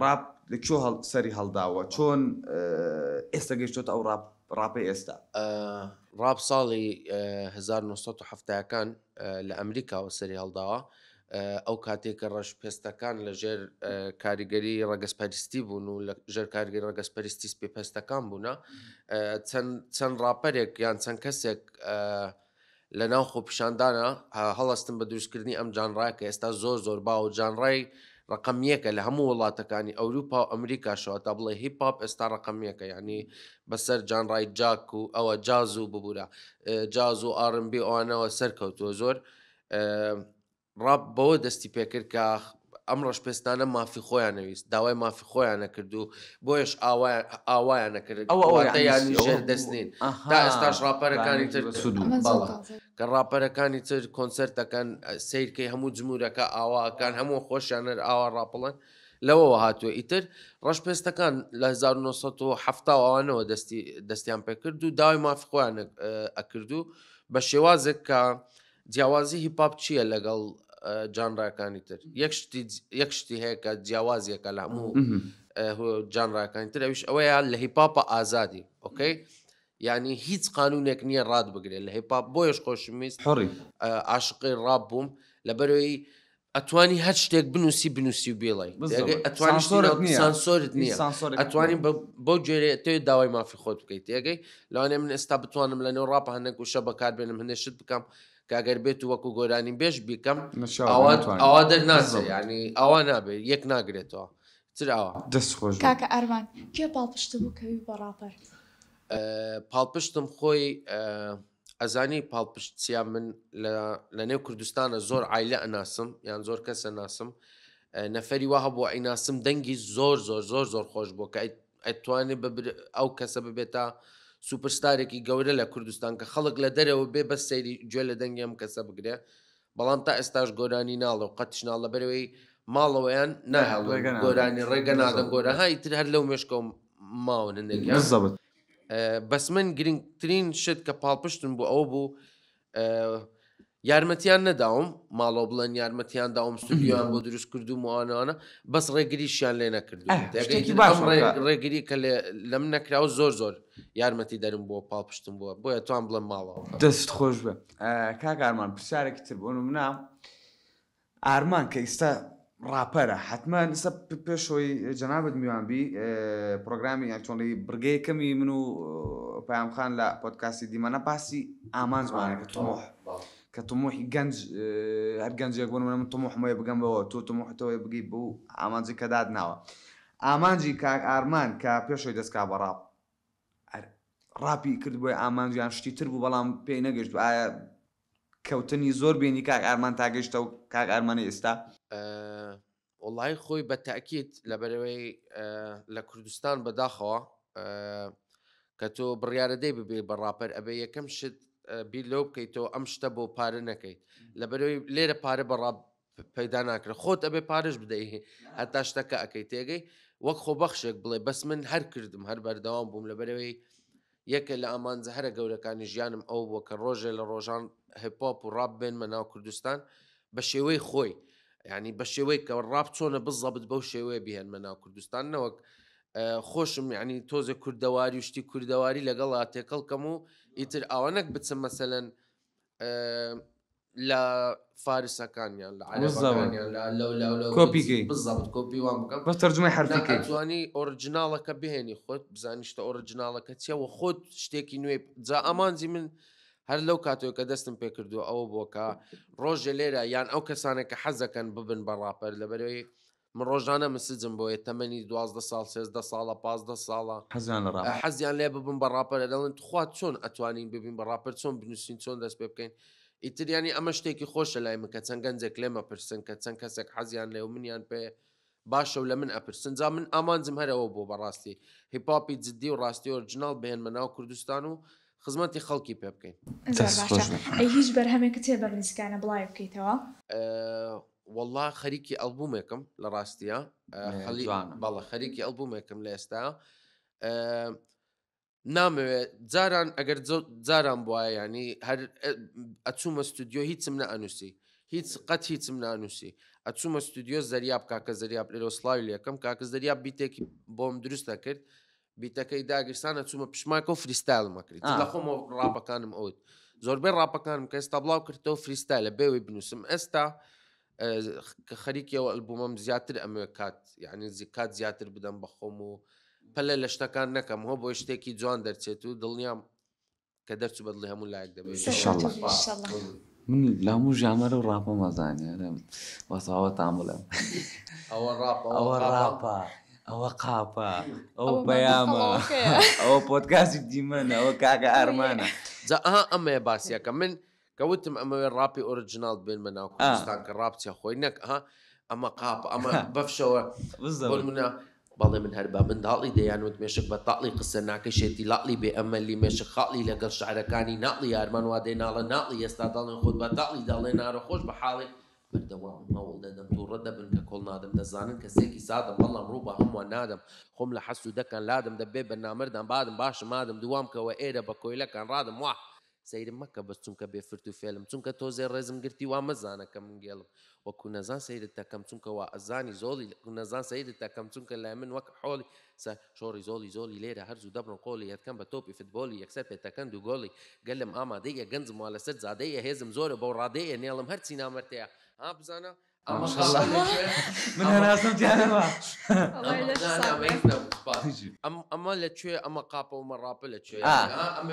ڕاپ لە کوێ سەری هەڵداوە چۆن ئێستا گەیشتۆتە ئەو ڕاپ ڕاپەی ئێستا؟ ڕاپ ساڵی 1970 ەکان لە ئەمریکاوە سەری هەڵداوە ئەو کاتێک کە ڕەش پێستەکان لە ژێر کاریگەری ڕەگەزپەرستی بوون و لە ژێر کاریگەری ڕەگەزپەرستی سپی پێستەکان بوونە چەند چەند ڕاپەرێک یان چەند کەسێک لە ناو خۆپیشاندانا هەڵەستن بە دروستکردنی ئەم جانڕایە کە ئێستا زۆر زۆر باوە و جانڕای ڕەقەم یەکە لە هەموو وڵاتەکانی ئەوروپا و ئەمریکاشەوە تا بڵێ هیپ هاپ ئێستا ڕەقەم یەکە یعنی بەسەر جانڕای جاک و ئەوە جاز و ببورە جاز و ئاڕنبی ئەوانەوە سەرکەوتووە زۆر ڕاپ بەوە دەستی پێکرد کە ئەم ڕەشپێستانە مافی خۆیان نەویست داوای مافی خۆیان نەکرد و بۆیش ئاوایان نەکرد ئەوە ئەوە واتە یعنی یانی ئەوە ژێر دەست نین تا ئەها ئێستاش ڕاپەرەکانی بانێکی تر بە سوود بوو ئەمە زۆر بەڵێ تازەیە. کە ڕاپەرەکانی تر کۆنسێرت دەکەن سەیرکەی هەموو جمورەکە ئاواکان هەموو خۆشیان هەر ئاوا ڕاپڵن لەوەوە هاتووە ئیتر ڕەشپێستەکان لە 1970 ئەوانەوە دەستی دەستیان پێکرد و داوای مافی خۆیان ئەکرد و بە شێوازێک کە جیاوازی هیپ هاپ چییە لەگەڵ جانراکانی تر؟ یەک شتی یەک شتی هەیە کە جیاوازیەکە لە هەموو جانراکانی تر ئەویش ئەوەیە لە هیپ هاپە ئازادی okay یعنی هیچ قانونێک نییە ڕات بگرێت لە هیپ هاپ بۆیش خۆشمویست حڕی عاشقی ڕاپ بووم لەبەرەوەی ئەتوانی هەر شتێک بنووسی بنووسی و بیڵێی بالضبط. ئەتوانی سانسۆرت نییە. سانسۆرت هیچ نییە سانسۆرێک ئەتوانی نییە. بەو گوێرەیە تۆ داوای مافی خۆت بکەیت تێگەی لەوانەیە من ئێستا بتوانم لە نێو ڕاپە هەندێک وشە بەکاربێنم هەندێک شت بکەم کە ئەگەر بێت و وەکو گۆرانی بێژ بیکەم نەشاوە، ئاوا ناتوانین. ئاوا دەرناچێ بالضبط. یعنی ئاوا نابێت یەک ناگرێتەوە تر ئاوا. دەست خۆش بێت. کاکە ئارمان کێ پاڵپشت بوو کە بی بە ڕاپەر؟ پاڵپشتم خۆی ئەزانی پاڵپشت چیە من لە نێو کوردستانە زۆر عیلە ئەناسم یان زۆر کەسە ناسم نەفەری وا هەبووە ئەیناسم دەنگی زۆر زۆر زۆر زۆر خۆش بووە کە ئەتوانێت ئەو کەسە ببێتە سوپرستارێکی گەورە لە کوردستان کە خەڵک لە دەرەوە بێ بەس سەیری گوێ لە دەنگی ئەم کەسە بگرێ بەڵام تا ئێستاش گۆرانی ناڵێ و قەتش ناڵ لەبەرەوەی ماڵەوەیان ناهێڵن گۆرانی ڕێگە نادەن گۆرە ها ئیتر هەر لەو مێشکە و ماون هەندێکیان بالضبط. بەس من گرنگترین شت کە پاڵپشتم بوو ئەوە بوو یارمەتیان نەداوم ماڵەوە بڵێن یارمەتیان داوم ستودیۆیان بۆ دروست کردوم و ئەوانە بەس ڕێگریشیان لێ نەکردوم شتێکی باش ڕێگری کە لەم نەکراوە زۆر زۆر یارمەتی دەرم بووە پاڵپشتم بووە بۆیە توان بڵێم ماڵەوە. دەست خۆش بێ کاک ئارمان پرسیارێکی تر بۆ نمونە ئارمان کە ئیستا ڕاپەرە حەتمەن ئیستا پێشەوەی جەنابت میوان بی پرۆگرامی یان چۆنڵی بڕگەی یەکەمی من و پەیام خان لە پۆدکاستی دیمەنە باسی ئامانجمانە کە تموح کە تموحی گەنج هەر گەنجێک بۆ نمونە من تموحم هەیە بگەم بەوە تۆ تموحت هەیە بگەی بەو ئامانجی کە داتناوە ئامانجی کاک ئارمان کە پێشەوەی دەست کا بە ڕاپ ڕاپی کرد بۆی ئامانج یان شتی تر بوو بەڵام پێی نەگەشت ئایا کەوتنی زۆر بینی کاک ئارمان تا گەیشتە و کاک ئارمانی ئێستا؟ وەڵایی خۆی بە تەئکید لەبەرئەوەی لە کوردستان بەداخەوە کە تۆ بڕیارە دەی ببێ بە ڕاپەر ئەبێ یەکەم شت بیر لەوە بکەیتەوە ئەم شتە بۆ پارە نەکەیت لەبەرەوەی لێرە پارە بە ڕاپ پەیدا ناکرێت خۆت ئەبێ پارەش بدەی هەتا شتەکە ئەەکەی تێگەی وەک خۆبەخشێک بڵێ بەس من هەر کردم هەر بەردەوام بووم لەبەرەوەی یەکێ لە ئامانجە هەرە گەورەکانی ژیانم ئەوە بووە کە ڕۆژێ لە ڕۆژان هیپ هۆپ و ڕاپ بێنمە ناو کوردستان بە شێوەی خۆی یعنی بە شێوەی کە ڕاپ چۆنە بزەبت بەو شێوەیە بهێنمە ناو کوردستان نەوەک خۆشم یعنی تۆزێ کوردەواری و شتی کوردەواری لەگەڵا تێکەڵ کەم و ئیتر ئاوا نەک بچم مەسەلەن لە فارسەکان یان لە عەرەبەکان یان لە لەو لەو لەو کۆپی کەی. بالضبط کۆپی وان بکەم بەس تەرجومەی حەرفی کەی. ئەتوانی original ەکە بهێنی خۆت بزانی شتە original ەکە چیە و خۆت شتێکی نوێ جا ئامانجی من هەر لەو کاتەوە کە دەستم پێ کردووە ئەوە بووە کە ڕۆژێ لێرە یان ئەو کەسانێک کە حەزەکەن ببن بە ڕاپەر لەبەرەوەی من ڕۆژانە message م بۆیە تەمەنی 12 ساڵ 13 ساڵە 15 ساڵە حەزیان لە ڕاپە. حەزیان لێ ببن بە ڕاپەرە دەڵێن تخوا چۆن ئەتوانین ببین بە ڕاپەر چۆن بنووسین چۆن دەست پێ بکەین ئیتر یانی ئەمە شتێکی خۆشە لای من کە چەند گەنجێک لێم ئەپرسن کە چەند کەسێک حەزیان لێ و منیان پێ باشە و لە من ئەپرسن جا من ئامانجم هەر ئەوە بووە بەڕاستی hip hop ی جدی و ڕاستی original بهێنمە ناو کوردستان و خزمەتی خەڵکی پێ بکەین. زۆر باشە ئەی هیچ بەرهەمێکت هەیە بەم نزیکانە بڵاوی بکەیتەوە؟ وەڵا خەریکی ئەلبومێکم لە ڕاستیە بەڵە خەریکی ئەلبومێکم لە ئێستا نامەوێ جاران ئەگەر جاران بواە ینی هەر ئەچوومە ستودیۆ هیچم نەئەنووسی هیچ قەت هیچم نانووسی ئەچوومە ستودیۆ زەریاب کاکە زەریاب لێرە سڵاوی لەکەم کاکە زەریاب beat ێکی بۆم دروستە کرد beat ەکەی داگیرسان ئەچوومە پشماکە و freestyle م ئەکرد لە خۆم ڕاپەکانم ئەوت زۆربەی ڕاپەکانم کە ئێستا بڵاو کردەوە freestyle ە بێوەی بنووسم ئێستا کە خەریکیەوە ئەلبومم زیاتر ئەمەوێ کات یعنی کات زیاتر بدەم بە خۆم و پەلە لە شتەکان نەکەم هۆ بۆ شتێکی جوان دەرچێت و دڵنیام کە دەرچوو بەدڵی هەموو لایەک دەبێت ئینشاءاللە من لە هەموو ژانەرە و ڕاپەم ئەزانی ئەرێم وەساوەتان بڵێم ئەوە ڕاپە ئەوە ڕاپە ئەوە قاپە ئەو پەیامە ئەوە پۆدکاستی دیمەنە ئەوە کاکە ئارمانە جا ئەها ئەمەیە باسیەکە من کە وتم ئەمەوێ ڕاپی original بێنمە ناو کوردستان کە ڕاپ چیە خۆی نەک ها ئەمە قاپ ئەمە بەفشەوە بۆ نمونە بەڵێ من هەر بە منداڵی دەیان وت مێشک بە تاڵی قسە ناکەی شێتی لاڵی بێ ئەمەلی مێشک خاڵی لەگەڵ شعرەکانی ناڵی یارمان وا دێ ناڵە ناڵی ئێستا دەڵێن خۆت بە تاڵی دەڵێ نارە خۆش بە حاڵی بەردەوامم هەوڵ دەدەم توڕە دەبن کە کۆڵ نادەم دەزانن کەسێکی سادەم بەڵام ڕوو بە هەمووان نادەم خۆم لە حەسوودەکان لادەم دەبێ بە نامەردان بادم باشم مادەم دووام کەوە ئێرە بە کۆیلەکان ڕادەم واه سەیرم مەکە بەس چونکە بێ فرت و فێلم چونکە تۆزێ ڕێزم گرتی وا مەزانە کە من گێلم وەکو نەزان سەیرت دەکەم چونکە وا ئەزانی زۆڵی وەکو نەزان سەیرت دەکەم چونکە لای من وەک حۆڵی سە شۆڕی زۆڵی زۆڵی لێرە هەر زوو دەبڕن قۆڵی ئەتکەم بە تۆپی فتبۆڵی یەکسەر پێتەکەن دوو گۆڵی گەلم ئامادەیە گەنجم وا لەسەر جادەیە هێزم زۆرە بەو ڕادەیە نێڵم هەرچی نامەردەیە ها بزانە ئەمە ماشاءاللە. من هەناسەم تیا نەما. ئەمە لە کوێ ئەمە قاپە و مەڕاپە لە کوێ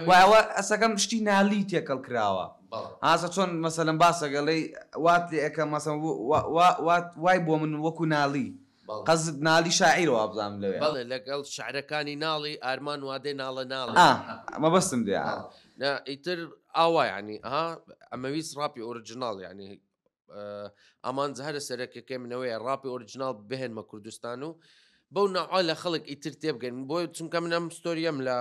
وای ئەوە ئەسەکەم شتی نالی تێکەڵ کراوە ئاسە چۆن مەسەلەن باسەگەڵی وات لێ ئەکەم مەسەن وای بۆ من وەکو نالی قەزد نالی شاعیرە وابزانم لەوێ. بەڵێ لەگەڵ شعرەکانی ناڵی ئارمان وادێ ناڵە ناڵی. ئا مەبەستم دێ. نا ئیتر ئاوا یانی ها ئەمەویست ڕاپی original یانی ئامانجە هەرە سەرەکەکەی منەوەیە ڕاپی original بهێنمە کوردستان و بەو ناوە لە خەڵک ئیتر تێبگەن بۆ چونکە من ئەم ستۆریەم لە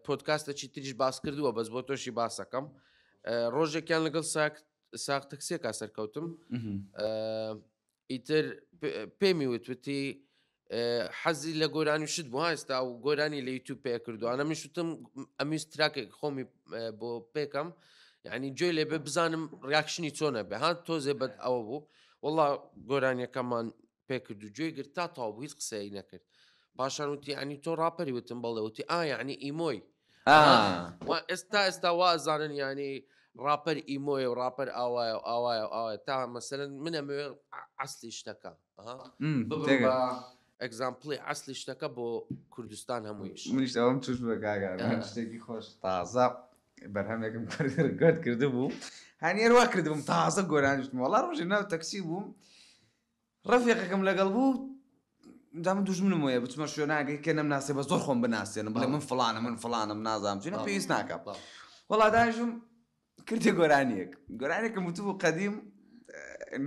پۆدکاستەکی تریش باس کردووە بەس بۆ تۆشی باسەکەم ڕۆژێکیان لەگەڵ ساک ساق تەکسێکا سەرکەوتم ئیتر پێمی وت وتی حەزی لە گۆرانی شت بوو ئێستا و گۆرانی لە یوتیوب پێ کردووانە من شتم ئەمیست track ێک خۆمی بۆ پێکەم یعنی گوێ لێ بێ بزانم reaction ی چۆنە بێ ها تۆزێ بەد ئەوە بوو وڵا گۆرانیەکەمان پێکرد و گوێی گرت تا تاو بوو هیچ قسەی نەکرد پاشان وتی ینی تۆ ڕاپەری وتم بەڵێ وتی ئا یعنی emo ی ئێستا ئێستا وا زانن ینی ڕاپەر emo یە و ڕاپەر ئاوایە و ئاوایە و ئاوایە تا مەسەلەن من ئەمەوێ عەسلی شتەکە example ی عەسلی شتەکە بۆ کوردستان هەموویش منیش ئەوەم توش بووە کاکە شتێکی خۆش تازە بەرهەمێکم record کردبوو هەنیەر وا کردبووم تازە گۆرانیشتم وەڵا ڕۆژێ ناو تەکسی بووم ڕەفیقەکەم لەگەڵ بوو جا من دوژمنم وەیە بچمە شوێناگەی کە نەمناسێ بە زۆر خۆم بناسێنم بڵێ من فڵانە من فڵانم نازانم چینە پێویست ناکە وەڵا دانیشم کردی گۆرانیەک گۆرانێکم وتبوو قەدیم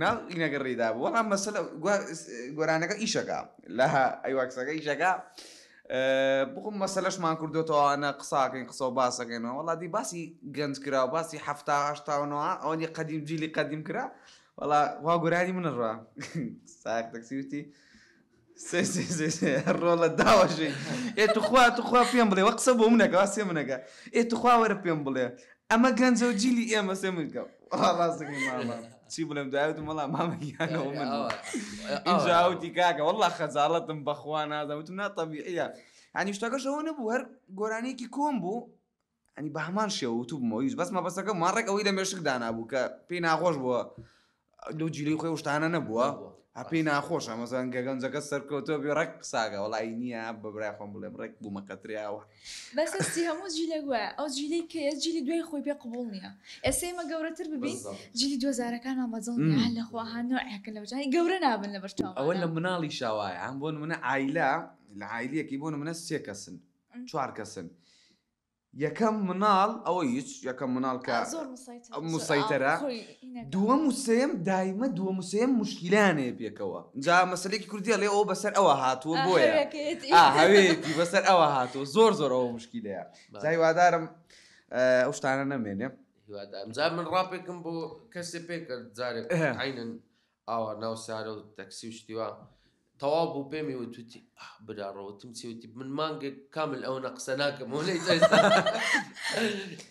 ناو ئینەکە ڕێدا بوو وەڵام مەسەلە گۆرانەکە ئیشەکە لە ئەیواکسەکە ئیشەکە بخۆم مەسەلەشمان کردوتەوەوانە قساکەین قسە و باسەکەینەوە وەڵا دی باسی گەنج کرا و باسی 70 89 ئەوەنی قەدیم جیلی قەدیم کرا وەڵا وا گۆرانی منە ڕا سایەق تەکسی وتی. سێ سێ سێ سێ ڕۆڵە داوەشێ ئێ توخوا توخوا پێم بڵێ وە قسە بۆ منەکە وا سێ منەکە ئێ توخوا وەرە پێم بڵێ ئەمە گەنجە و جیلی ئێمە سێ منکە وەڵا ڕاست دەکەی مامە چی بڵێم دوای وتم وەڵا مامە گیانەوە من بوو. ئینجا وتی کاکە وەڵا خەجاڵەتم بەخوا نازانم وتم نا تەبیعیە یعنی شتەکەش ئەوە نەبوو هەر گۆرانییەکی کۆن بوو ینی بە هەمان شێوە وتوبمەوە هیچ بەس مەبەستەکە ما ڕێک ئەوەی لە مێشک دانابوو کە پێی ناخۆش بووە لەو جیلی خۆی شتانە نەبووە ها پێی ناخۆشە مەزان گە گەنجەکە سەرکەوتۆ بێ ڕێک قساگە وەڵی نییە بە برای خۆم بڵێم ڕێک بوومە قەتریاوە بەس هەستی هەموو جیلێک وایە ئەو جیلەی کە ئێ جیلی دوای خۆی پێ قبوڵ نییە ئێستا ئێمە گەورەتر ببین جیلی دوزارەکانمان بەدڵ نییە هەر لە خوا ها نوعێکە لەو جانی گەورە نابن لەبەر چاومانە ئەوە لە مناڵی شاوایە هەم بۆ نمونە عایلە لە عایلەیەکی بۆ نمونە سێ کەسن چوار کەسن یەکەم مناڵ ئەوە هیچ یەکەم مناڵ کە زۆر مسەیتەرە مسەیتەرە دووەم و سێم دایمە دووەم و سێم مشکیلانەیە پێکەوە جا مەسلێکی کوردیە لێ ئەوە بەسەر ئەوە هاتووە بۆیە هەوێتی بەسەر ئەوە هاتووە زۆر زۆر ئەوە مشکیلەیە جای وادارم ئەو شتانە نەمێنێ هیوادارم جا من ڕاپێکم بۆ کەسێ پێ کرد جارێک عینن ئاوا ناو سارە و تەکسی و شتی وا تەواو بوو پێمی وت وتی ئاه برا ڕۆ وتم چی وتی من مانگێک کامل ئەوەنە قسە ناکەم وەلێ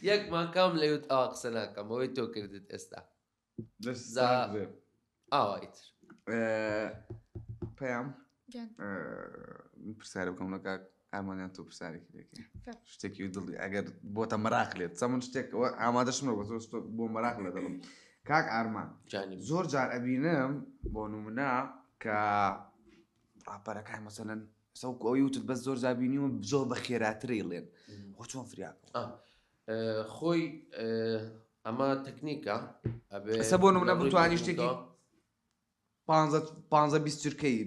یەک مانگ کامل ئەیوت ئاوا قسە ناکەم ئەوەی تۆ کردت ئێستا دەست زا ساغ بێ. ئاوا ئیتر پەیام گیان. من پرسیارە بکەم لە کاک ئامانیان تۆ پرسیارێکی لێکەی فەرموو. شتێکی دڵی ئەگەر بۆتە مەراق لێت سە من شتێک ئەوە ئامادەشم نەبوو تۆ شتۆ بۆ مەراق لێ دەڵم کاک ئارمان جانی من. زۆر جار ئەبینم بۆ نمونە کە ڕاپەرەکان مەسەلەن سەوکو ئەوەی وتت بەس زۆر جار بینیوم زۆر بە خێراترەی ڵێن خۆ چۆن فریا خۆی ئەمە تەکنیکە ئەبێ ئێستا بۆ نمونە لە ڕووی بتوانی شتێکی تەکنیکەوە پانزە بیست چرکەی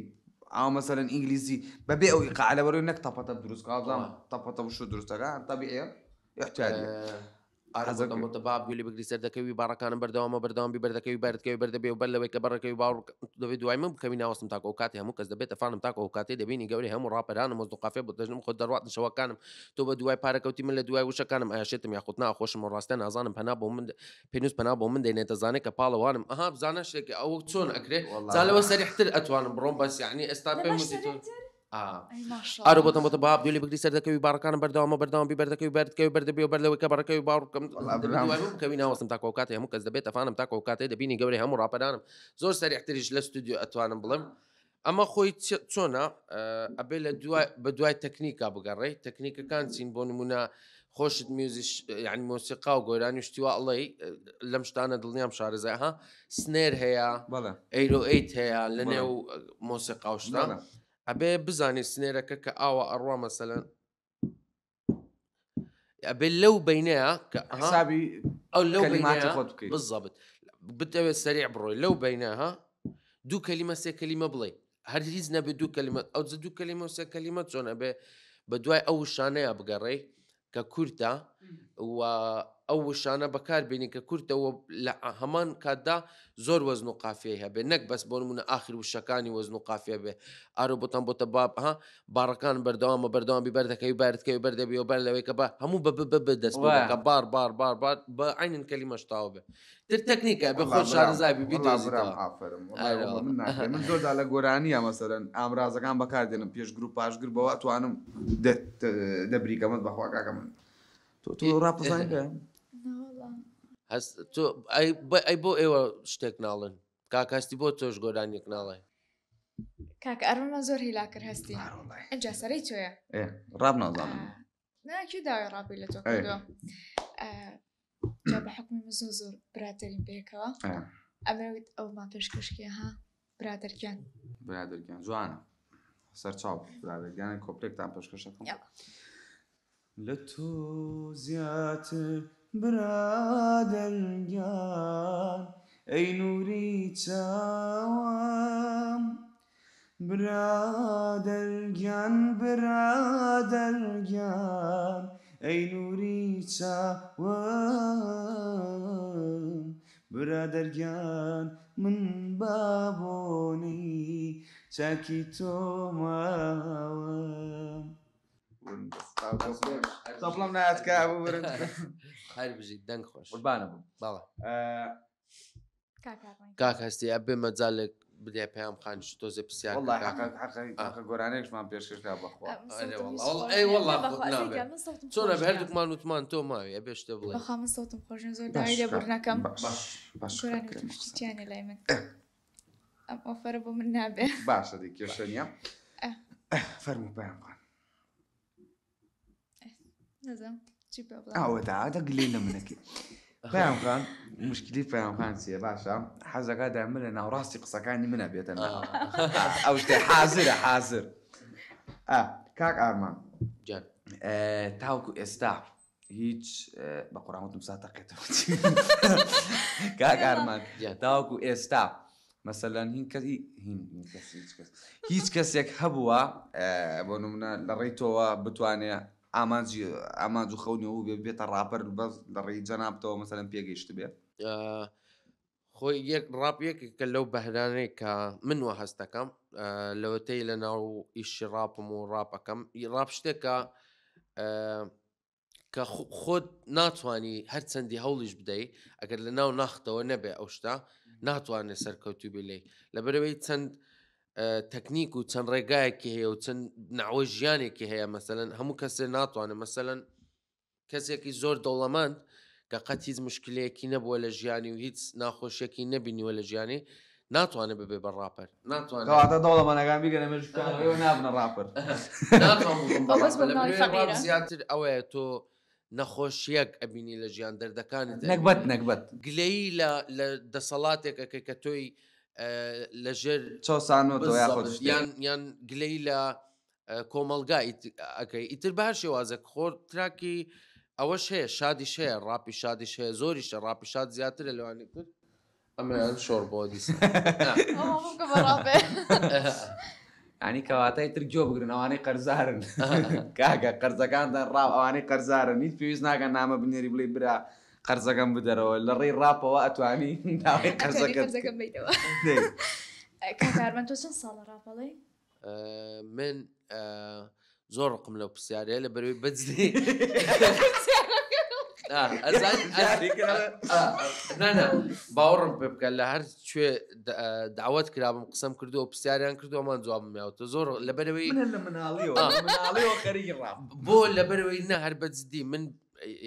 ئاو مەسەلەن ئینگلیزی بەبێ ئەو ئیقاع لەبەرەوەی نەک تەپەتەپ دروست کا بزانم تەپەتەپ شو دروستەکە تەبیعیە احتیاجیە ئارەزەکەم بۆتە باب گوێ لێ بگری سەردەکەوی باڕەکانم بەردەوامە بەردەوام بی بەردەکەوی بەردکەوی بەردەبێ و بەر لەوەی کە بەڕەکەوی باوەڕ دەبێ دوای من بکەوی ناوەستم تاکو ئەو کاتی هەموو کەس دەبێتە فانم تاکو ئەو کاتەی دەبینی گەورەی هەموو ڕاپەرانم وەزن و قافیە بۆ دەژنم خۆت دەڕواتن شەوەکانم تۆ بە دوای پارە کەوتی من لە دوای وشەکانم ئایا شێتم یاخود نا خۆشم و ڕاستە نازانم پەنا بۆ من پێنووس پەنا بۆ من دێنێ دەزانێ کە پاڵەوانم ئەها بزانە شتێکی ئەوە چۆن ئەکرێ وەڵا جا لەوە سەریحتر ئەتوانم بڕۆم بەس یعنی ئێستا پێم لەمەش وتی تۆ سەریعتر ئا ئەی ماشاءاللە. ئارۆ بۆتەم بۆتە باب گوێ لێ بگری سەردەکەوی باڕەکانم بەردەوامە بەردەوام بی بەردەکەوی بەردکەوی بەردەبی و بەر لەوەی کە بەڕەکەوی باوەڕ بکەم وەڵا دەبی برام دوای من بکەوی ناوەستم تاکو ئەو کاتەی هەموو کەس دەبێتە فانم تاکو ئەو کاتەی دەبینی گەورەی هەموو ڕاپەرانم زۆر سەریعتریش لە ستودیۆ ئەتوانم بڵێم ئەمە خۆی چۆنە ئەبێ لە دوای بە دوای تەکنیکا بگەڕێی تەکنیکەکان چین بۆ نمونە خۆشت میوزیش یعنی مۆسیقا و گۆرانی و شتی وا ئەڵێی لەم شتانە دڵنیام شارەزای ها snare هەیە بەڵێ 808 هەیە لە بەڵێ. نێو مۆسیقا و شتە بەڵێ. ئەبێ بزانی snare ەکە کە ئاوا ئەڕوا مەسەلەن ئەبێ لەو بینەیە کە ئەها حسابی ئەو لەو کەلیماتی بینەیە خۆت بکەیت. بالضبط بتەوێت سەریع بڕۆی لەو بینە ها دوو کەلیمە سێ کەلیمە بڵێ هەر هیچ نەبێ دوو کەلیمە ئەو جە دوو کەلیمە و سێ کەلیمە چۆن ئەبێ بە دوای ئەو وشانەیە بگەڕێی کە کورتە و ئەو وشانە بەکار بێنی کە کورتە و لە هەمان کاتدا زۆر وەزن و قافیەی هەبێ نەک بەس بۆ نمونە ئاخر وشەکانی وەزن و قافیە بێ ئارۆ بۆتان بۆتە باب ها باڕەکان بەردەوامە بەردەوام بی بەردەکەوی بارتکەوی بەردەبی و بەر لەوەی کە بە هەموو بە ب ب دەست پێ وایە. دەکا بار بار بار بار بە عینن کەلیمەش تەواو بێ تر تەکنیکە بێ وەڵا خۆت برام، شارەزای بی وەڵا بیدۆزیتەوە. برام ئافەرم وەڵا ئەرێ وەڵا وەڵا. من ناکرێ من زۆر جار لە گۆرانیە مەسەلەن ئامرازەکان بەکاردێنم پێشگر و پاشگر بەوە ئەتوانم دەبریکەمەت بەخوا کاکە من تۆ تۆ ڕاپ دەزانی پێ نەوەڵا. هەست تۆ ئەی ئەی بۆ ئێوە شتێک ناڵێن کاک هەستی بۆ تۆش گۆرانیەک ناڵێ؟ کاک ئەرمەمان زۆر هیلا کرد هەستی ئارۆڵای. ئینجا سەرەی تۆیە. ئێ ڕاپ نازانم. نا کێ داوای ڕاپی لە تۆ ئەی. کردووە؟ جا بە حوکمی من زۆر زۆر برادەرین پێکەوە. ئێ. ئەمەوێت ئەومان پێشکەشکێ ها برادەر گیان. برادەر گیان جوانە. سەرچاو برادەر گیان کۆپلێکتان پێشکەشەکەم. یاڵا. لە تۆ زیاتر برادەر گیان ئەی نووری چاوم برادەر گیان برادەر گیان ئەی نووری چاوم برادەر گیان من بابۆنەی چاکی تۆ ماوم. تۆپڵم نایەت کە ببورن. هەر بژیت دەنگ خۆش. قوربانە بم. بەڵێ. کاک ئارمان. کاک هەستی ئەبێ مەجالێک بدێ پەیام خانیش تۆزێ پرسیار والله کە. حەقە حەقە آه. حەقە گۆرانێکشمان پێشکەش کا بەخوا. ئەم ئەرێ سەوتم والله. هیچ والله خۆش ئەی نییە. والله بەخوا خۆت نابێ. ئەزیکە، من سەوتم چۆنە خۆش بە نییە. هەردووکمان وتمان تۆ ماوی ئەبێ شتێ بڵێ. بەخوا من سەوتم خۆش نییە زۆر باش داوای لێبوردنەکەم. باش باش گۆرانی کاک وتم شتی تیانە لای من. ئەم ئۆفەرە بۆ من نابێ. باشە دی کێشە نییە. ئە. فەرموو پەیام خان. نەزانم چی پێ بڵێم. ئەوە دا گلەی لە منەکەی. پەیام خان مشکلی پەیام خان چییە باشە حەزەکە دایمە لە ناوەڕاستی قسەکانی منە بێتە ناو. ئەو شتێ حازرە حازر. ئا کاک ئارمان گیان. تاوکو ئێستا هیچ بە قورئان وتم سا تەقێتەوە. کاک ئارمان گیان. تاوکو ئێستا مەسەلەن هین کەس هین هین کەس هیچ کەس هیچ کەسێک هەبووە بۆ نمونە لە ڕێی تۆوە بتوانێ ئامانجی ئامانج و خەونی ئەو بێ بێتە ڕاپەر بەس لە ڕێی جەنابتەوە مەسەلەن پێگەیشت بێ؟ خۆی یەک ڕاپ یەکێکە لەو بەهرانەی کە من وا هەست دەکەم لەوەتەی لە ناو ئیشی ڕاپم و ڕاپەکەم ڕاپ شتێکە کە خۆت ناتوانی هەرچەندی هەوڵیش بدەی ئەگەر لە ناو ناختەوە نەبێ ئەو شتە ناتوانێت سەرکەوتوو بێ لێی لەبەرەوەی چەند تەکنیک و چەند ڕێگایەکی هەیە و چەند ناوە ژیانێکی هەیە مەسەلەن هەموو کەسێ ناتوانێت مەسەلەن کەسێکی زۆر دەوڵەمەند کە قەت هیچ مشکلەیەکی نەبووە لە ژیانی و هیچ ناخۆشیەکی نەبینیوە لە ژیانی ناتوانێت ببێ بە ڕاپەر ناتوانێت کەواتە دەوڵەمەنەکان بیگەنە مێژووکانەوە نابنە ڕاپەر. ناتوانم ببم بە ئەو بەس ڕاپەر. بۆ لە مناڵی بەرەوەی ڕاپ فەقیرە. زیاتر ئەوەیە تۆ نەخۆشیەک ئەبینی لە ژیان دەردەکانت نەگبەت ئەبینی. نەگبەت. گلەیی لە دەسەڵاتێک ئەکەی کە تۆی لەژێر چەوسانەوە یاخود بالضبط. شتێک. یان یان گلەیی لە کۆمەڵگا ئەکەی ئیتر بە هەر شێوازێک خۆر تراکی ئەوەش هەیە شادیش هەیە ڕاپی شادیش هەیە زۆریشە ڕاپی شاد زیاترە لەوانی تر ئەمەیان شۆڕ بۆ دیسان. ئەوە بکە بە ڕاپێ. ینی کەواتای تر گوێ بگرن ئەوانەی قەرزارن کاکە قەرزەکانتان ڕاو ئەوانەی قەرزارن هیچ پێویست ناکەن نامە بنێری بڵێ برا قەرزەکەم بدەرەوە لە ڕێی ڕاپەوە ئەتوانی داوای ئەتوانی قەرزەکەت قەرزەکەم بەیتەوە. دەی. کاک ئارمان تۆ چەند ساڵە ڕاپەڵێی؟ من زۆر ڕقم لەو پرسیارەیە لە بەرەوەی بەجدی نا باوەڕم پێ بکە لە هەر کوێ داوت کرابم قسەم کردو پرسیاریان کردو ئەمان جوابم یاوتە زۆر لەبەرەوەی منە لە مناڵیەوە لە مناڵیەوە خەریکی ڕاپ. بۆ لەبەرەوەی نە هەر بەجدی من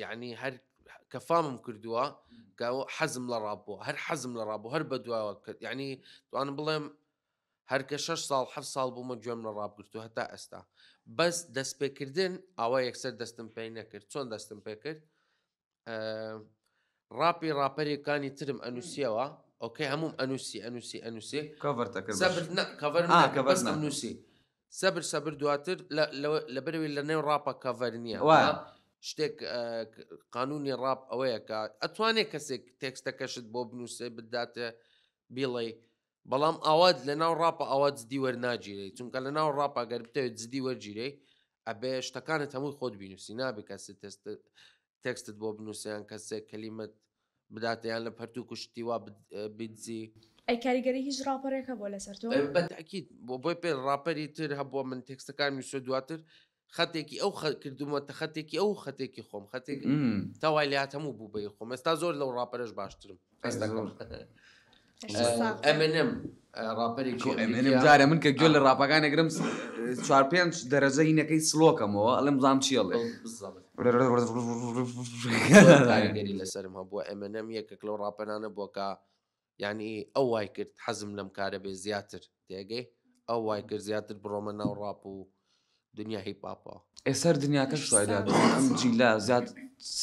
یعنی هەر کە فامم کردووە کە حەزم لە ڕاپ بووە هەر حەزم لە ڕاپ بوو هەر بە دواوە کرد یعنی توانم بڵێم هەر کە 6 ساڵ 7 ساڵ بوومە گوێم لە ڕاپ گرتو هەتا ئێستا بەس دەستپێکردن ئاوا یەکسەر دەستم پێی نەکرد چۆن دەستم پێ کرد ڕاپی ڕاپەرێکانی ترم ئەنووسیەوە okay هەموم ئەنووسی ئەنووسی ئەنووسی کەڤەر تەکرد سەبر نە کەڤەر آه، نەکرد، کەڤەر بەس نەکرد. ئەمنووسی سەبر سەبر دواتر لەبەرەوەی لە نێو ڕاپە کەڤەر نییە وایە. شتێک قانونی ڕاپ ئەوەیە کە ئەتوانێت کەسێک تێکستەکەشت بۆ بنووسێ بداتێ بیڵێ بەڵام ئاوات لە ناو ڕاپە ئاوا جدی وەرناگیرێ چونکە لە ناو ڕاپە گەر بتەوێت جدی وەرگیرێ ئەبێ شتەکانت هەمووی خۆت بینوسی نابێ کەسێ تێکستت بۆ بنووسیان کەسێک کەلیمەت بداتیان لە پەرتوک و شتی وا بدزی. ئەی کاریگەری هیچ ڕاپەرێک هەبووە لەسەر تۆ؟ بە تەئکید بۆ بۆی پێ ڕاپەری تر هەبووە من تێکستەکانم نووسیوە دواتر خەتێکی ئەو کردوومەتە خەتێکی ئەو خەتێکی خۆم خەتێک تا وای لێهات هەموو بوو بەی خۆم ئێستا زۆر لەو ڕاپەرەش باشترم ئێستا ئەمنم ڕاپەرێکی ئەمنم جارێ من کە گوێ لە ڕاپەکان ئەگرم 4 5 دەرەجە هینەکەی سلۆکەمەوە ئەڵێم بزانم چی ئەڵێ. بالضبط. کاریگەری لەسەرم هەبووە ئەمنم یەکێک لەو ڕاپەرانە بووە کە یعنی ئەو وای کرد حەزم لەم کارە بێ زیاتر تێگەی ئەو وای کرد زیاتر بڕۆمە ناو ڕاپ و دنیا هیپ هاپەوە. ئێسەر دنیاکەش وای لێهاتووە ئەم جیلە زیاد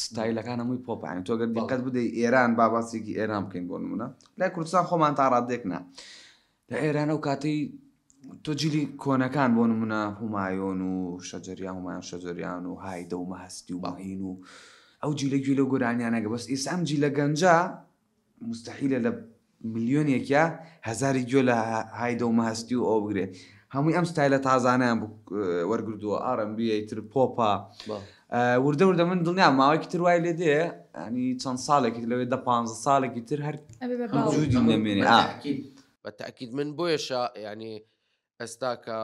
ستایلەکان هەمووی پۆپ ینی تۆ گەر دیقەت بدەی ئێران با باسێکی ئێران بکەین بۆ نمونە لای کوردستان خۆمان تا ڕادێک نا لە ئێران ئەو کاتەی تۆ جیلی کۆنەکان بۆ نمونە هومایۆن و شەجەریان هومایۆن شەجەریان و هایدە و مەهەستی و مەهین و ئەو جیلە گوێ لەو گۆرانیانەگە بەس ئێستا ئەم جیلە گەنجە مستحیلە لە ملیۆنێکیا هەزاری گوێ لە هایدە و مەهەستی و ئەو بگرێ هەمووی ئەم ستایلە تازانیان وەرگردووە R&B تر پۆپا وردە وردە من دڵنیام ماوەیەکی تر وای لێ دێ ینی چەند ساڵێکی لەوێ دە 15 ساڵێکی تر هەر ئەبێ بە باو. وجودی نەمێنێ. بە تەئکید من بۆیەشە ینی ئێستا کە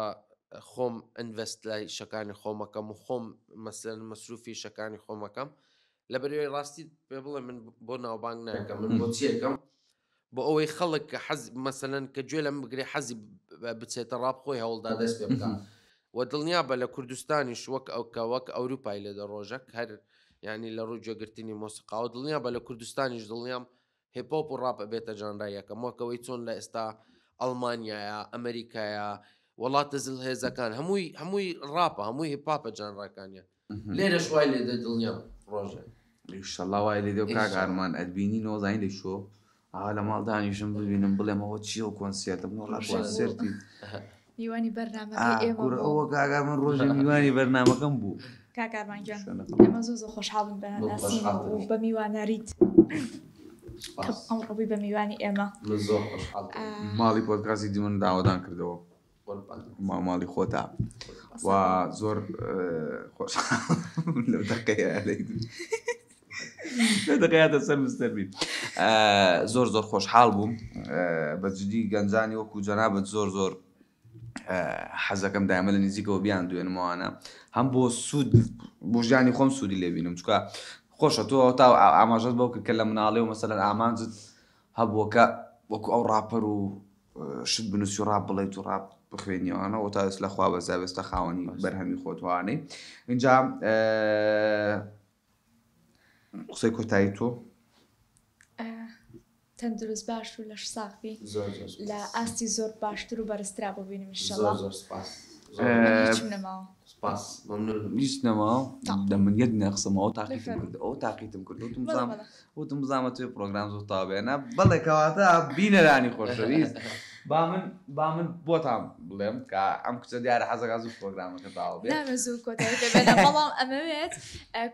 خۆم invest لای شەکانی خۆمەکەم و خۆم مەسەن مەسروفی شەکانی خۆمەکەم لە بەرەوەی ڕاستی پێ بڵێ من بۆ ناوبانگ ناکەم من بۆ چیەکەم. بۆ ئەوەی خەڵک کە حەز مەسەلەن کە گوێ لەم بگرێ حەزی بچێتە ڕاپ خۆی هەوڵدا دەست پێ بکا و دڵنیا بە لە کوردستانیش وەک ئەو کە وەک ئەوروپای لێ دەڕۆژەک هەر یعنی لە ڕووی گوێگرتنی مۆسیقاوە دڵنیا بە لە کوردستانیش دڵنیام هیپۆپ و ڕاپ ئەبێتە ژانرای یەکەم وەک ئەوەی چۆن لە ئێستا ئەڵمانیایە ئەمریکایە وڵاتە زلهێزەکان هەمووی هەمووی ڕاپە هەمووی هیپاپە ژانراکانیان لێرەش وای لێ دێ دڵنیام ڕۆژێ. ئیشەڵا وای لێ دێ و کاک ئارمان ئەتبینینەوە زانی لە کوێ ئاوا لە ماڵ دانیشم ببینم بڵێم ئەوە چییە و کۆنسێرتە بڵێم وەڵا کۆنسێرتی میوانی بەرنامەکەی ئێمە کورە ئەوە کاک ئارمان ڕۆژێ میوانی بەرنامەکەم بوو. کاک ئارمان گیان ئێمە زۆر زۆر خۆشحاڵ بووین بە ناسینەوە و بە میواناریت کە ئەمڕۆ بووی بە میوانی ئێمە. من زۆر خۆشحاڵ بووم. ماڵی پۆدکاستی دیمەن داوەدان کردەوە. ماڵی خۆتا و زۆر خۆش لەو دەقەیە لەو دەقەیە سەر مستەر بی زۆر زۆر خۆشحاڵ بووم بە جدی گەنجانی وەکو جەنابەت زۆر زۆر حەزەکەم دایمە لە نزیکەوە بیان دوێنمەوانە هەم بۆ سوود بۆ ژیانی خۆم سوودی لێبینم چکە خۆشە تۆ تا ئاماژەت بۆ کرد کە لە مناڵی و مەسەلەن ئامانجت هەبووە کە وەکو ئەو ڕاپەر و شت بنووسی و ڕاپ بڵێیت و ڕاپ بخوێنیەوانە و تا ئێستا لە خوا بەزا بێستە خاوەنی بەرهەمی خۆتوانەی اینجا قسەی کۆتایی تۆ. تەندروست باش و لەش ساغ بی لە ئاستی زۆر باشتر و بەرزترا ببینم ئیشەڵا. زۆر سپاس. هیچم نەماوە. سپاس ممنون. هیچ نەماوە دەمن یەک نەقسمەوە تاقیتم کرد ئەو تاقیتم کرد وتم بزانم وتم بزانمە توێ پرۆگرام زۆر تەواو بێ نا بەڵێ کەواتە بینەرانی خۆشەویست با من با من بۆتان بڵێم کە ئەم کچە دیارە حەزەکا زوو پرۆگرامەکە تەواو بێ. نامەوێت زوو کۆتایی پێ بێنم بەڵام ئەمەوێت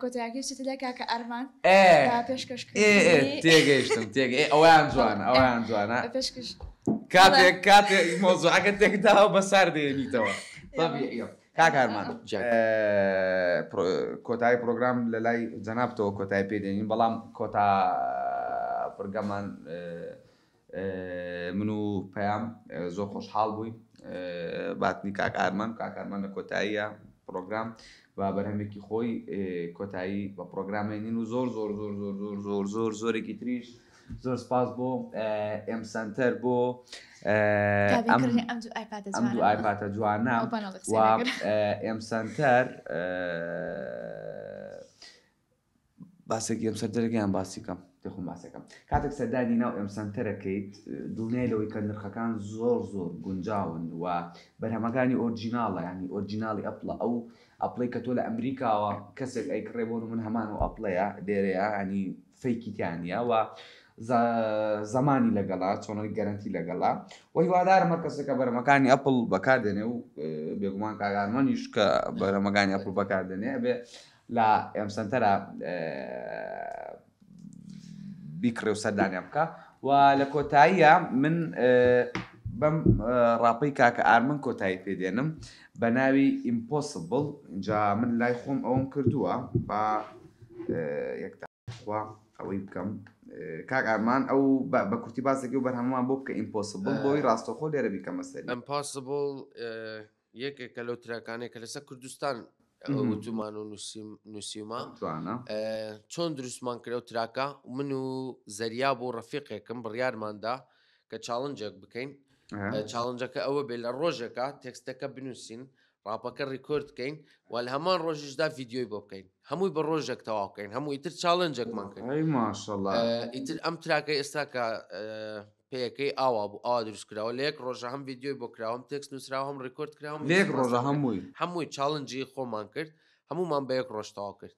کۆتاییەکەی بچێتە لای کاکە ئەرمان بە پێشکەشکردنی تێگەیشتم تێگە ئەویان جوانە ئەویان جوانە پێشکەش کاتێک کاتێک مۆزوعەکە تێکداوە بەسار دێنیتەوە طبیعیە. کاک ئارمان کۆتایی پرۆگرام لە لای جەنابتەوە کۆتایی پێ دێنین بەڵام کۆتا پرگەمان من و پەیام زۆر خۆشحاڵ بووین باتنی کاک ئارمان کاک ئارمان لە کۆتاییە پرۆگرام بە بەرهەمێکی خۆی کۆتایی بە پرۆگرامێنین و زۆر زۆر زۆر زۆر زۆر زۆر زۆر زۆرێکی تریش زۆر سپاس بۆ ئێم سەنتەر بۆ ئەم دوو ئایپاتە جوانە و ئێم سەنتەر باسێکی ئێم سەنتەرەکەیان باسی کەم تێخۆم باسەکەم کاتێک سەردانی ناو ئێم سەنتەرەکەیت دڵنیای لەوەی کە نرخەکان زۆر زۆر گونجاون و بەرهەمەکانی original ە ینی original ی ئەپڵە ئەو ئەپڵەی کە تۆ لە ئەمریکاوە کەسێک ئەیکڕێ بۆ من هەمان ئەو ئەپڵەیە لێرەیە ینی fake ی تیا نییە و زەمانی لەگەڵا چۆنەوەی گەرەنتی لەگەڵا و هیوادارم هەر کەسێک کە بەرەمەکانی ئەپڵ بەکاردێنێ و بێگومان کاگارمەنیش کە بەرەمەکانی ئەپڵ بەکاردێنێ ئەبێ لە ئێم سەنتەرە بیکڕێ و سەردانیان بکە و لە کۆتاییە من بەم ڕاپەی کاکە ئارمن کۆتایی پێدێنم بە ناوی Impossible جا من لای خۆم ئەوەم کردووە با یەک خوا ئەوەی بکەم کاک ئارمان ئەو بە کورتی باسێکی و بەرهەممان بۆ بکە Impossible بۆی ڕاستەخۆ لێرە بیکەمە سەری. Impossible یەکێکە لەو تراکانەی کە لەسەر کوردستان وتومان و نووسیومە چۆن دروستمان کرد ئەو تراکە من و زەریاب و ڕەفیقێکم بڕیارماندا کە challenge ێک بکەین challenge ەکە ئەوە بێ لە ڕۆژێکە تێکستەکە بنووسین ڕاپەکە record کەین و لە هەمان ڕۆژیشدا ڤیدیۆی بۆ بکەین هەمووی بە ڕۆژێک تەواو بکەین هەموو ئیتر challenge ێکمان کرد ئیتر ئەم تراکە ئێستا کە پێیەکەی ئاوا بوو ئاوا دروست کراوە لە یەک ڕۆژە هەم ڤیدیۆی بۆ کراوە هەم تێکست نووسراوە هەم record کراوە لە یەک ڕۆژە هەمووی هەمووی challenge ی خۆمان کرد هەموومان بە یەک ڕۆژ تەواو کرد.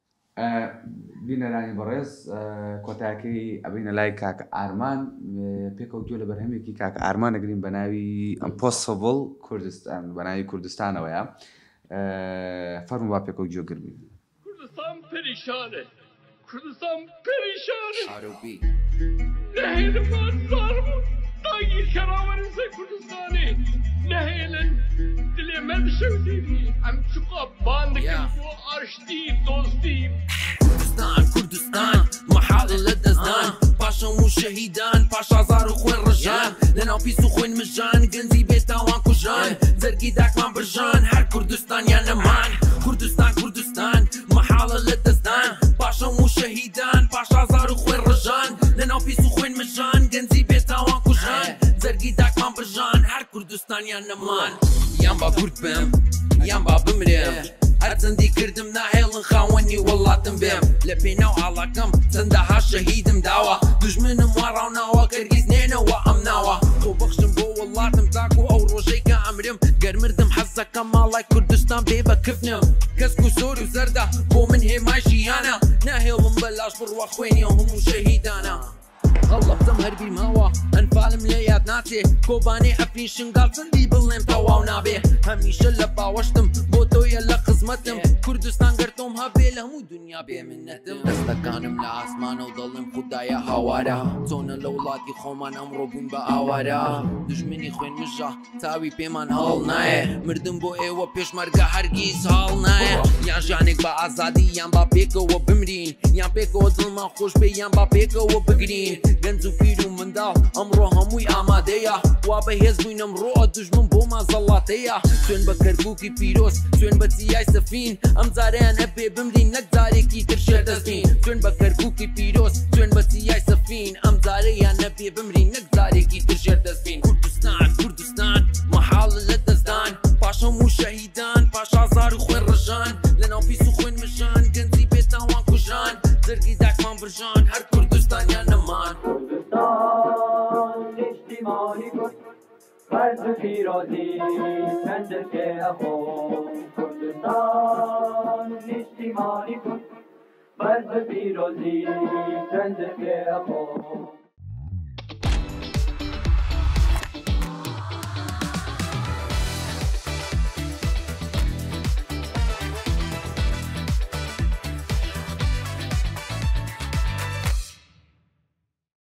بینەرانی بەڕێز کۆتایەکەی ئەبینە لای کاک ئارمان پێکەوە گوێ لە بەرهەمێکی کاک ئارمان ئەگرین بە ناوی Impossible کوردستان بە ناوی کوردستانەوەیە فەرموو با پێکەوە گوێگر بین. کوردستان پەریشانە کوردستان پەریشانە عەرەبی. نەهێلن wan zalim û dagîrkeran werin ser Kurdistanê nehêlin dilê me bişewitînî em çiqa ban dikin bo aştî dostî. کوردستان کوردستان مەحاڵە لە دەستدان پاش هەموو شەهیدان پاش ئازار و خوێن ڕژان لەناو پیس و خوێن مژان گەنجی بێتاوان کوژان جەرگی داکمان برژان هەر کوردستان یان نەمان کوردستان کوردستان مەحاڵە لە دەستدان پاش هەموو شەهیدان پاش ئازار و خوێن ڕژان لەناو پیس و خوێن مژان گەنجی بێتاوان کوردستان یان نەمان. یان با کورد بم یان با بمرم، هەرچەندی کردم ناهێڵن خاوەنی وڵاتم بێم. لە پێناو ئاڵاکەم چەندەها شەهیدم داوە، دوژمنم وا ڕاوناوە کەرگیز نێنەوە ئەم ناوە. خۆ بەخشم بۆ وڵاتم تاکو ئەو ڕۆژەی کە ئەمرم، گەر مردم حەزەکەم ماڵای کوردستان بێ بە کفنم. کەسک و سۆر و زەردە بۆ من هێمای ژیانە، ناهێڵم بەلاش بڕوا خوێنی ئەو هەموو شەهیدانە. هەڵەبجەم هەر بیر ماوە ئەنفالم لێ یاد ناچێ، کۆبانێ ئەفرین شنگال چەندی بڵێم تەواو نابێ. هەمیشە لە باوەشتم بۆ تۆیە لە خزمەتم، کوردستان گەر تۆم هەبێ لە هەموو دنیا بێ منەتم. دەستەکانم لە ئاسمانە و دەڵێم خودایە هاوارە، چۆنە لە وڵاتی خۆمان ئەمڕۆ بوون بە ئاوارە. دوژمنی خوێن مژە چاوی پێمان هەڵ نایە، مردم بۆ ئێوە پێشمەرگە هەرگیز هەڵ نایە. یان ژیانێک بە ئازادی یان با پێکەوە بمرین، یان پێکەوە دڵمان خۆش بێ یان با پێکەوە بگرین. گەنج و پیر و منداڵ ئەمڕۆ هەمووی ئامادەیە، وا بەهێز بووین ئەمڕۆ دوژمن بۆمان زەڵاتەیە. سوێن بە کەرکووکی پیرۆز، سوێن بە چیای سەفین، ئەم جارەیان ئەبێ بمرین نەک جارێکی تر شێردەست بین. سوێن بە کەرکووکی پیرۆز، سوێن بە چیای سەفین، ئەم جارەیان ئەبێ بمرین نەک جارێکی تر شێردەست بین. کوردستان کوردستان مەحاڵە لە دەستدان، پاش هەموو شەهیدان، پاش ئازار و خوێن ڕژان، لەناو پیس و خوێن مژان، گەنجی بێتاوان کوژران، جەرگی داکمان برژان، هەر کوردستان یان نەمان. کوردستان نیشتیمانی کورد، بەرز و پیرۆزی چەندت پێ ئەخۆم. کوردستان نیشتیمانی کورد، بەرز و پیرۆزی چەندت پێ ئەخۆم.